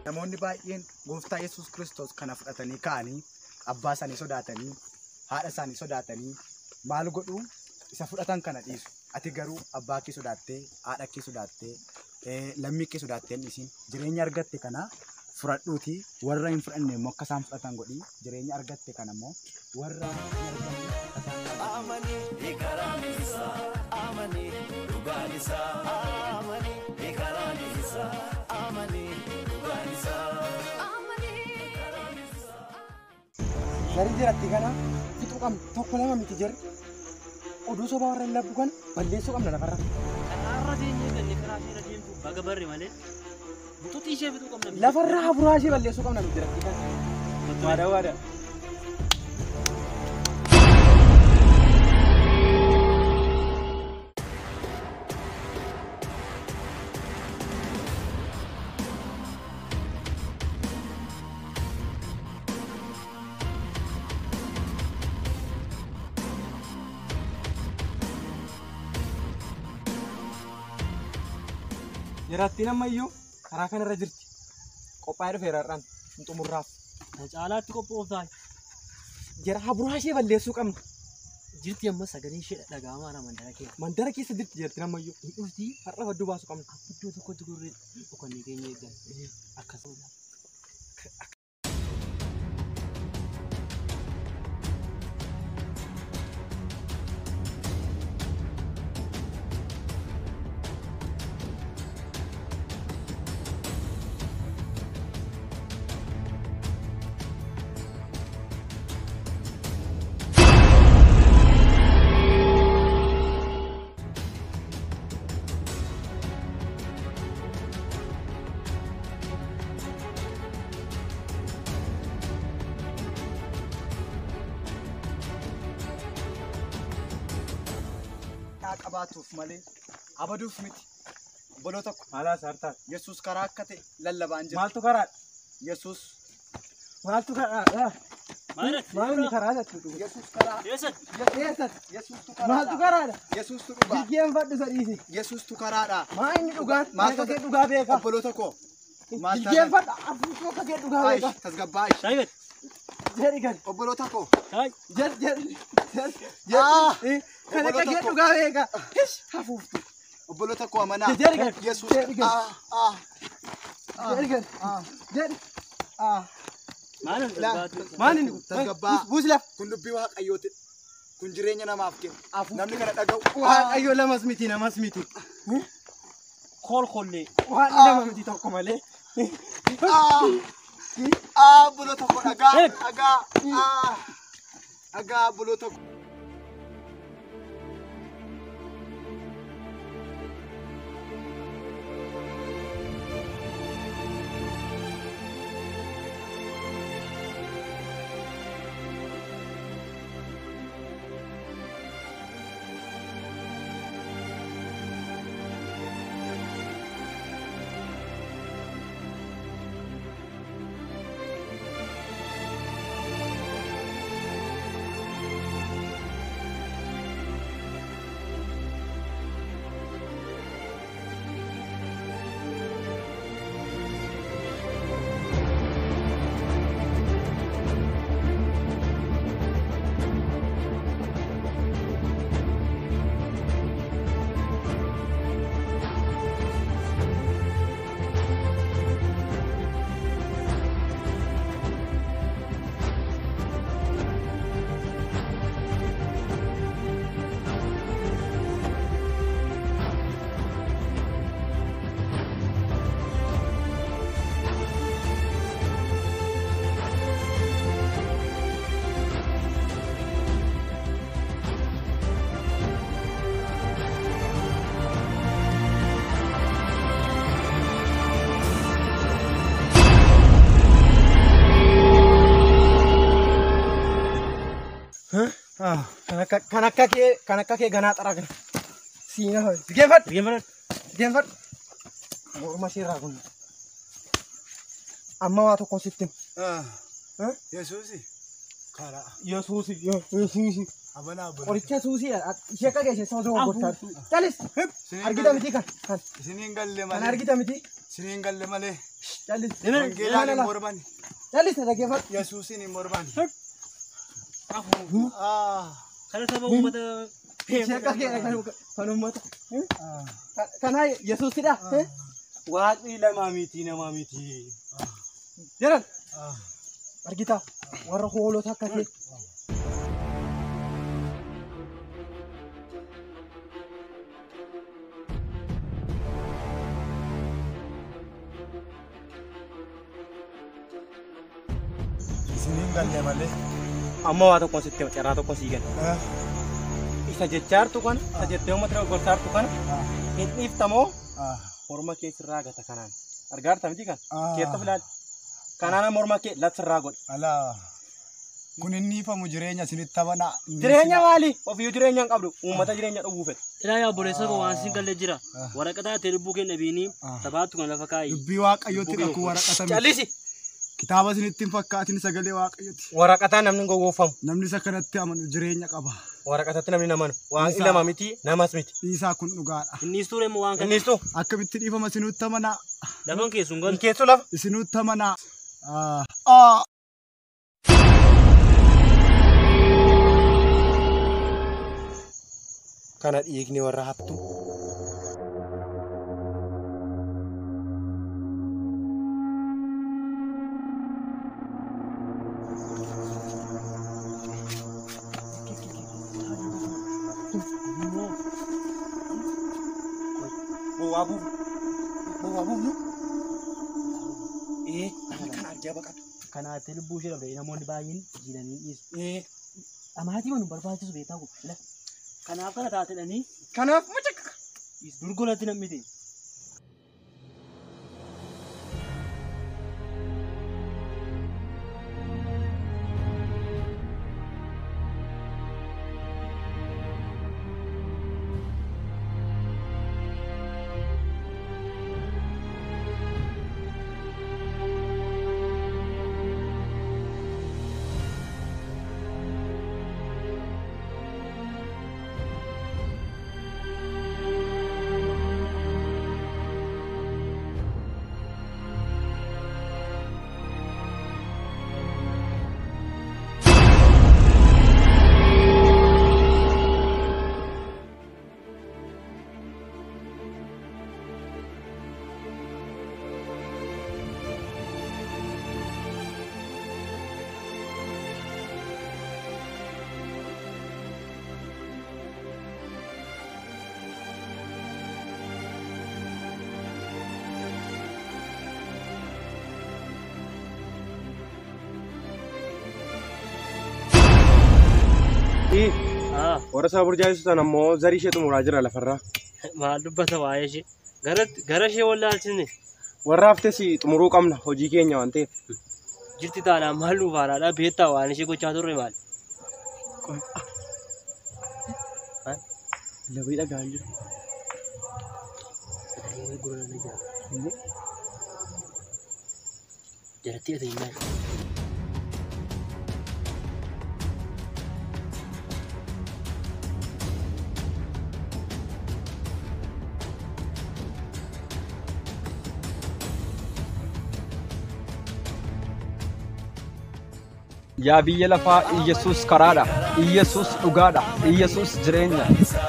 H: Namoonni baay'een gooftaa Yesuus Kiristoos kana fudhatanii ka'anii abbaa isaanii sodaatanii haadha isaanii sodaatanii maal godhuu isa fudhatan kana dhiisu. Ati garuu abbaa kee sodaattee haadha kee sodaattee lammii kee sodaattee dhiisiin jireenya argatte kana fudhadhuuti warra hin fudhanne immoo akka isaan fudhatan godhii jireenya argatte kana immoo warra hin arganne akka isaan
E: Amani karaan isaa amani dhugaan isaa amani karaan isaa amani dhugaan isaa.
L: Jarri jiratti kana fixuu qabna tokko lama miti jarri oduu sobaa warra hin labbu kana balleessuu qabna lafarra.
I: Karaarra teenyee gallee karaa ishee deemtu baga barre malee mutuutii ishee fixuu qabna.
L: Lafarra hafuuraa ishee balleessuu qabna nuti jiratti kana. Waada waada. Yerattiin ammayyuu karaa kanarra jirti. Qophaa'ee dhufeera har'aan hin xumurraaf.
I: Caalaatti qophooftaa.
L: Jara haburaa ishee balleessuu qabna.
I: Jirti amma sagalee ishee dhaga'amaa jira mandara keessa.
L: Mandara keessa jirti jirti ammayyuu.
I: Hin dhufti.
L: Har'a badduu baasuu qabna.
I: Iddoo tokkotti gurree dhokannee keenya eeggan. Akkasuma.
H: Qabaatuuf malee abaduuf miti. Obboloo tokko.
L: Maalaa saartaa.
H: Yesuus karaa akka ta'e lallabaan jira.
L: Maaltu karaadha?
H: Yesuus.
L: Maaltu karaadha? Maaltu karaa jettu?
H: Yesuus karaa.
L: Eessatti?
H: Yesuustu karaadha.
L: Maaltu karaadha?
H: Yesuustu dhugaa.
L: Jilgeen fadhu isa dhiisi.
H: Yesuustu karaadha.
L: Maa inni dhugaan?
H: Maaltu
L: Akka kee dhugaa beeka.
H: Obboloo tokko.
L: Jilgeen fadhu afuutuu akka kee dhugaa beeka.
H: Tasgabbaa'i.
L: Jedhi gadi.
H: Obboloo tokko.
L: Jedhi jedhi.
H: Kan akka kee dhugaa beeka. Hafuuftu.
N: Obboloota koo amanaa. Yesuus.
H: Jedhi.
N: Maal inni tasgabbaa.
H: Buusi lafa.
N: Kun dubbii Waaqayyooti. Kun jireenya namaaf kennu. Namni kana dhaga'u.
H: Waaqayyo lamas miti namas miti.
I: Kool kollee.
H: Waan lama miti tokko malee.
N: Obboloota koo dhagaa dhagaa dhagaa obboloota koo.
H: Kan akka kee ganaa xaraa kana. Siina ho'i. Geeffadhu. Geeffadhu. Morma isheerraa kun. Amma waa tokko sitti hima.
N: Yesuusi karaa.
H: Yesuusi Yesuusi.
N: Amanaa obboloota.
H: Qoricha suusiidha. Ishee akka geesse sama sama gochaa. Calis. Argita miti kan.
N: Isiniin galle malee.
H: Kan argita miti.
N: Isiniin galle malee.
H: Calis.
N: Wangeelaan hin mormani.
H: Calis dhaggeeffadhu.
N: Yesuusiin hin mormani.
I: Kana saba uummata.
H: Ishee akka kee kan uummata. Kana Yesuusidha.
L: Waaqni lamaa miti namaa miti.
H: Jedhan. Argita warra hoolota akka kee.
N: Isiniin galle malee.
A: Amma waa tokkoon sitti carraa tokko sii kenna. Isa jechaartu kana, isa jettee uummata gorsaartu kana hin dhiiftamoo morma kee sirraa gata kanaan. Argaarta miti kan? Keetta filaal. Kanaan morma kee latsirraa godhe.
N: Alaa. Kun inni ifamu jireenya isinitti tabanaa.
A: Jireenya maali? Ofiyyuu jireenya hin qabdu. Uummata jireenya dhowwuu fedha.
I: Ilaa yaa obboleessa koo waan siin galle jira. Waraqaa ta'e lubbuu kee dhabiinii sabaattu kan lafa kaa'i.
N: Dubbii Waaqayyootti dhaquu waraqata miti.
A: Callisi.
N: Kitaaba isinitti hin fakkaatin sagalee Waaqayyooti.
A: Waraqataan namni hin gowwoomfamu.
N: Namni isa kanatti amanu jireenya qaba.
A: Waraqatatti namni hin amanu. Waaqni lama miti namas miti.
N: Dhiisaa kun dhugaadha.
I: Innis ture immoo waan kana.
A: Innis tu.
N: Akkamitti dhiifama isinutti amanaa.
I: Lafan keessu hin galu.
A: Hin keessu lafa.
N: Isinutti amanaa.
A: Kana dhiigni warra haftu. Bowwaa buufnu. Bowwaa buufnu. Namni kana argaa baqatu.
I: Kanaatti lubbuu ishee dhabdee namoonni baay'een jiidhanii dhiisu. Dhamaatii nu barbaachisu beektaa kun. Kanaaf kana taatedhanii.
A: Kanaaf mucakka.
I: Durgolatti namni.
A: Warra isaa burjaajessu sana immoo zarii ishee xumuraa jira lafarraa.
I: Maal dubbata waa'ee ishee? Gara ishee wallaalchisne.
A: Warra haftes xumuruu qabna hojii keenya waan ta'eef.
I: Jirti taanaan maal nuuf haaraadha beektaa waan ishee gochaa turre maal?
A: Labii dhagaan jira.
I: Jaratti ati hin
B: Yaa biyya lafaa Iyyasuus karaadha. Iyyasuus dhugaadha. Iyyasuus jireenya.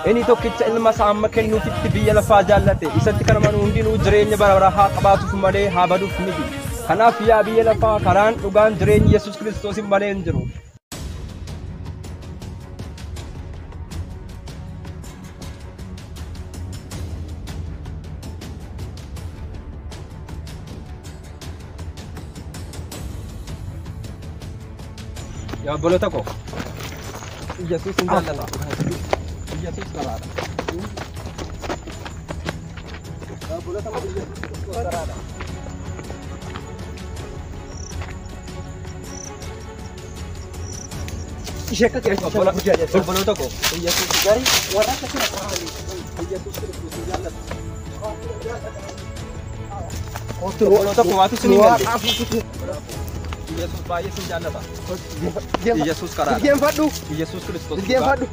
B: Inni tokkicha ilma isaa amma kennuufitti biyya lafaa jaallate. Isatti kan amanu hundinuu jireenya bara baraa haa qabaatuuf malee haa baduuf miti. Kanaaf yaa biyya lafaa karaan dhugaan jireenyi Yesuus Kiristoosin malee hin jiru. Yaa obboloota koo, Iyyasuus hin jaallata. Iyyasuus karaadha. Yaa obboloota koo, Iyyasuus Kiristoos karaadha.
A: Ishee akka ta'e
B: Obboloota koo, Iyyasuus
A: garii warra akka kana qoranii
B: Iyyasuus Kiristoos hin jaallata.
A: Obboloota
B: koo, waatu isin hin galle. Iyyasuus baay'ee sin jaallata. Iyyasuus karaadha.
A: Jilgeenfadhu.
B: Iyyasuus Kiristoos.
A: Jilgeenfadhu.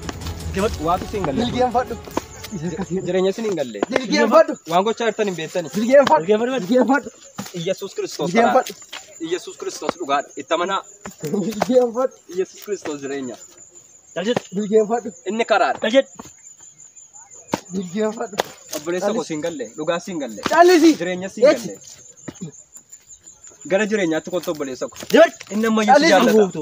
B: Waatu isin hin galle.
A: Jilgeenfadhu.
B: Jireenya isin hin galle.
A: Jilgeenfadhu.
B: Waan gochaa jirtan hin beektani.
A: Jilgeenfadhu. Jilgeenfadhu.
B: Iyyasuus Kiristoos karaadha.
A: Jilgeenfadhu.
B: Iyyasuus Kiristoos dhugaadha. Itti amanaa.
A: Jilgeenfadhu.
B: Iyyasuus Kiristoos jireenya.
A: Jilgeenfadhu.
B: Inni karaadha.
A: Jilgeenfadhu.
B: Obboleessa koo siin galle. Dhugaa siin galle.
A: Callisi.
B: Jireenya siin galle. Gara jireenyaatti kottu obboleessa koo. Inni ammayyuu si jaallata.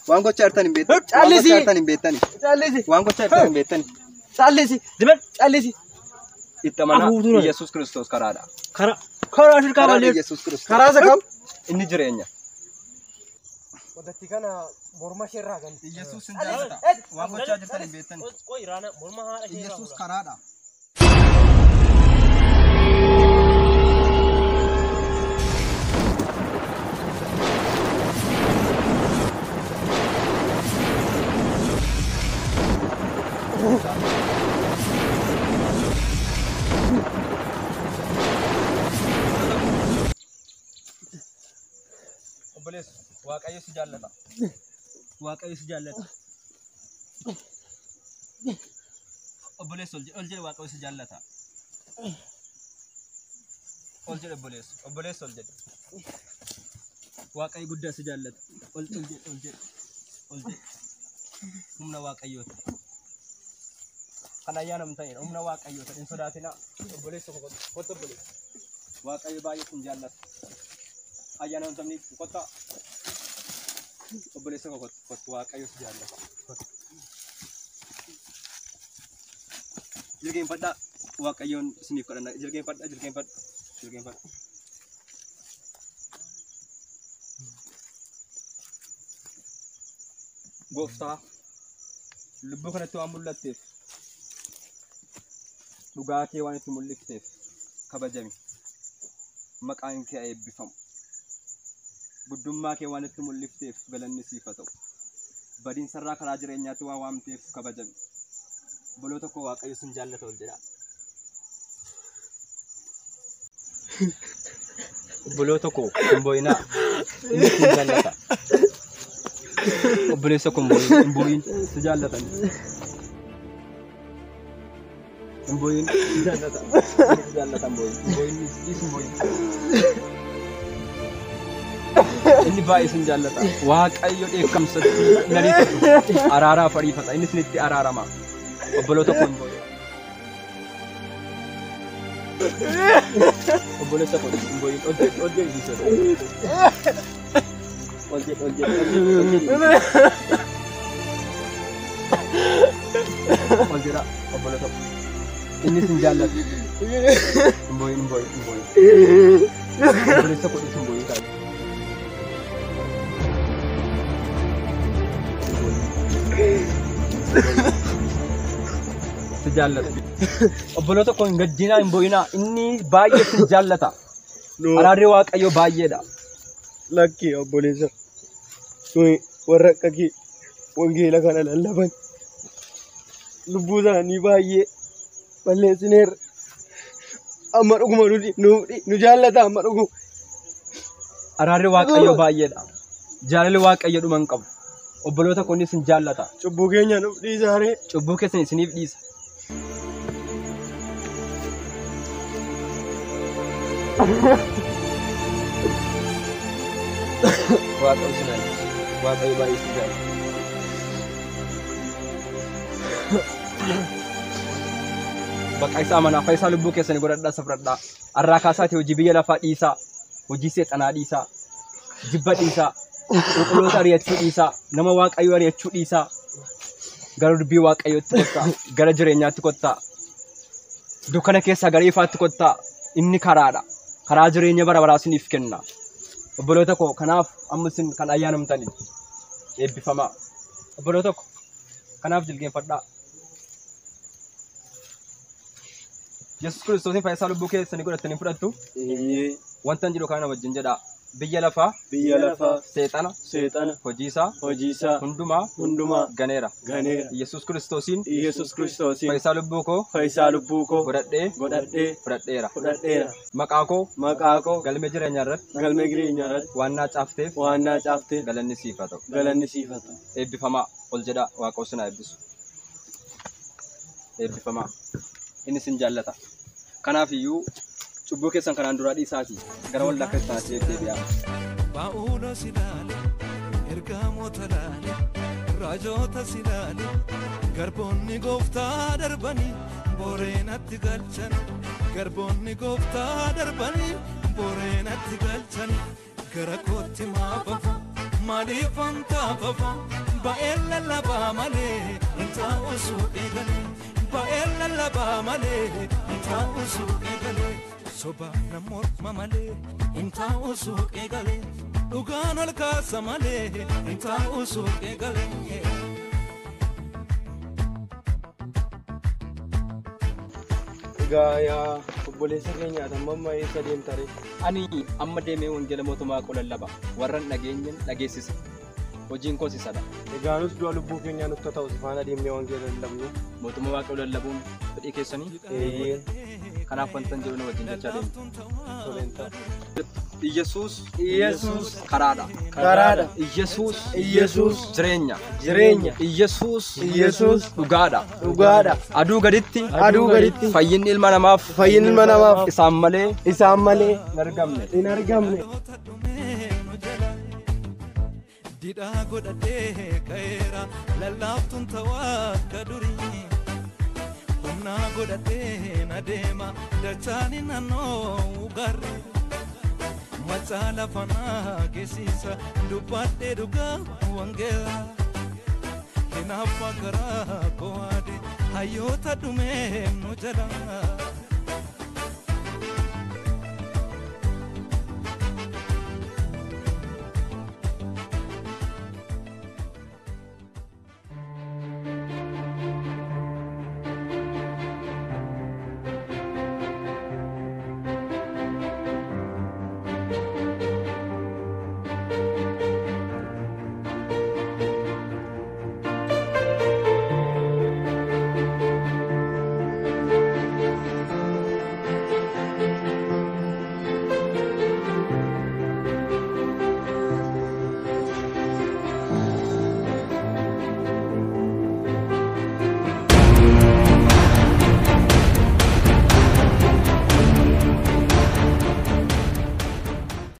H: Waan gochaa jirtan hin beektani.
A: Callisi.
H: Waan gochaa jirtan hin beektani.
A: Callisi.
H: Waan gochaa jirtan hin beektani.
A: Callisi. Callisi.
B: Itti amanaa Iyyasuus Kiristoos karaadha.
I: Karaa shirkaa
H: Karaa
I: malee.
H: Iyyasuus Kiristoos.
A: Karaa isa kam?
B: Inni jireenya.
A: Wadatti kana morma isheerraa ganti.
H: Iyyasuus hin jaallata. Waan gochaa jirtan hin beektani.
I: Qoy raana morma haadha ishee irraa
H: Iyyasuus karaadha.
B: Obboleessa, Waaqayyo si jaallata. Waaqayyo si jaallata. Obboleessa ol jedhe Waaqayyo si jaallata. Ol jedhe obboleessa. Obboleessa ol jedhe. Waaqayyo guddaa si jaallata. Ol jedhe ol jedhe ol jedhe. Humna Waaqayyooti. Kan ayyaana hin ta'in humna Waaqayyooti. Hin sodaatinaa. Obboleessa koo kottu obboleessa. Waaqayyo baay'ee sin jaallata. Ayyaana hin ta'in kottaa. Obboleessa koo kottu Waaqayyo si jaallata. Kottu. Jilgeenfadhaa. Waaqayyoon isiniif kadhanna. Jilgeenfadhaa jilgeenfadha. Jilgeenfadha. Gooftaa lubbuu kanatti waan mul'atteef dhugaa kee waan itti mul'ifteef kabajami. Maqaan kee haa eebbifamu. Guddummaa kee waan itti mul'ifteef galanni siif haa ta'u. Badiinsarraa karaa jireenyaatti waan waamteef kabajami. Obboloota koo Waaqayyo sin jaallata ol jedhaa. Obboloota koo hin boo'inaa. Inni sin jaallata. Obboleessa koo hin boo'in si jaallatan. Hin boo'in si jaallata. Si jaallata hin boo'in. Hin boo'in dhiis hin boo'in. Inni baay'ee sin jaallata. Waaqayyo dheekkamsatti hin ariifatu. Araaraaf ariifata. Inni isinitti araarama. Obboloota koo hin boo'in. Obboleessa koo hin boo'in. Ol jedhi ol jedhi dhiisoo. Ol jedhi ol jedhi ol jedhi ol jedhi. Ol jedhaa obboloota koo. Inni sin jaallata. Hin boo'in hin boo'in hin boo'in. Obboleessa koo dhiis hin boo'in taa'e. Si jaallata. Obboloota koo hin gaddinaa hin bo'inaa inni baay'ee si jaallata. Araarri Waaqayyoo baay'eedha.
L: Lakki obboleessa. Nuyi warra akka kee wangeela kana lallaban lubbuu isaanii baay'ee balleessineerra. Amma dhuguma nu jaallata amma dhuguma.
B: Araarri Waaqayyoo baay'eedha. Jaalalli Waaqayyoo dhuma hin qabu. Obboloota koo inni isin jaallata.
L: Cubbuu keenya nuuf dhiisaa ree.
B: Cubbuu keessan isiniif dhiisa. Waaqayyo isin haa eebbisu. Waaqayyo baay'ee isin jaallata. Bakka isaa amanaa fayyisaa lubbuu keessanii godhadhaa isa fudhadhaa. Arraa kaasaati hojii biyya lafaa dhiisaa. Hojii seexanaa dhiisaa. Jibba dhiisaa. Qulqulloota ari'achuu dhiisaa. Nama Waaqayyoo ari'achuu dhiisaa. Gara dubbii Waaqayyootti kottaa. Gara jireenyaatti kottaa. Dukkana keessaa gara ifaatti kottaa. Inni karaadha. Karaa jireenya bara baraa isiniif kenna. Obboloota koo kanaaf amma isin kan ayyaanamtanii eebbifamaa. Obboloota koo kanaaf jilgeenfadhaa. Yesuus Kiristoosiin fayyisaa lubbuu keessanii godhattanii fudhattu. Wanta hin jedhu kana wajjin jedhaa. Biyya lafaa.
L: Biyya lafaa.
B: Seexana.
L: Seexana.
B: Hojii isaa.
L: Hojii isaa.
B: Hundumaa.
L: Hundumaa.
B: Ganeera.
L: Ganeera.
B: Yesuus Kiristoosiin.
L: Yesuus Kiristoosiin.
B: Fayyisaa lubbuu koo.
L: Fayyisaa lubbuu koo.
B: Godhadhee.
L: Godhadhee.
B: Fudhadheera.
L: Fudhadheera.
B: Maqaa koo.
L: Maqaa koo.
B: Galmee jireenyaa irratti.
L: Galmee jireenyaa irratti.
B: Waan naa caafteef.
L: Waan naa caafteef.
B: Galanni siif haa ta'u.
L: Galanni siif haa ta'u.
B: Eebbifamaa ol jedhaa Waaqa isin haa eebbisu. Eebbifamaa. Inni isin jaallata. Kanaaf iyyuu cubbuu keessan kanaan duraa dhiisaatii gara waldaa kiristaanaatti deebi'aa.
O: Phaawulos ilaale, ergamoota ilaale, raajotas ilaale, garboonni gooftaa darbanii boreenatti galchan. Garboonni gooftaa darbanii boreenatti galchan. Gara kootti maafafa, maaliif antaafafa, ba'een lallabaa malee hin taa'u suuqii galee. Ba'een lallabaa malee hin taa'u suuqii galee. Soba namoota malee hin taa'u suuqii galee. Dhugaan ol kaasa malee hin taa'u suuqii galee.
L: Egaa yaa obboleessa keenya amma amma eessa deemta ree?
B: Ani amma deemee wangeela mootummaa koo lallaba. Warra hin dhageenye dhageessisa. Hojiin koos isadha.
L: Egaa nus du'a lubbuu keenyaa nutti ta'u si faana deemnee wangeela lallabnu.
B: Mootummaa Waaqayyoo lallabuun fedhii keessanii?
L: Eeyyee.
B: Kanaaf wanta hin jiru nu wajjin jechaa deemtu.
L: Toleen ta'a.
B: Iyyasuus.
L: Iyyasuus.
B: Karaadha.
L: Karaadha.
B: Iyyasuus.
L: Iyyasuus.
B: Jireenya.
L: Jireenya.
B: Iyyasuus.
L: Iyyasuus.
B: Dhugaadha.
L: Dhugaadha.
B: Aduu gaditti.
L: Aduu gaditti.
B: Fayyinni ilma namaaf.
L: Fayyinni ilma namaaf.
B: Isaan malee.
L: Isaan malee.
B: Hin argamne.
L: Hin argamne.
O: Didhaa godhadhee ka'eera lallaaftuun ta'uu akka durii. Humna godhadhee na deema dachaanin naannoo garee. Macaa lafa naa geessisa dubbadhee dhugaa wangeela. Hinaafa garaa koo waade hayyoota dhumee nu jala.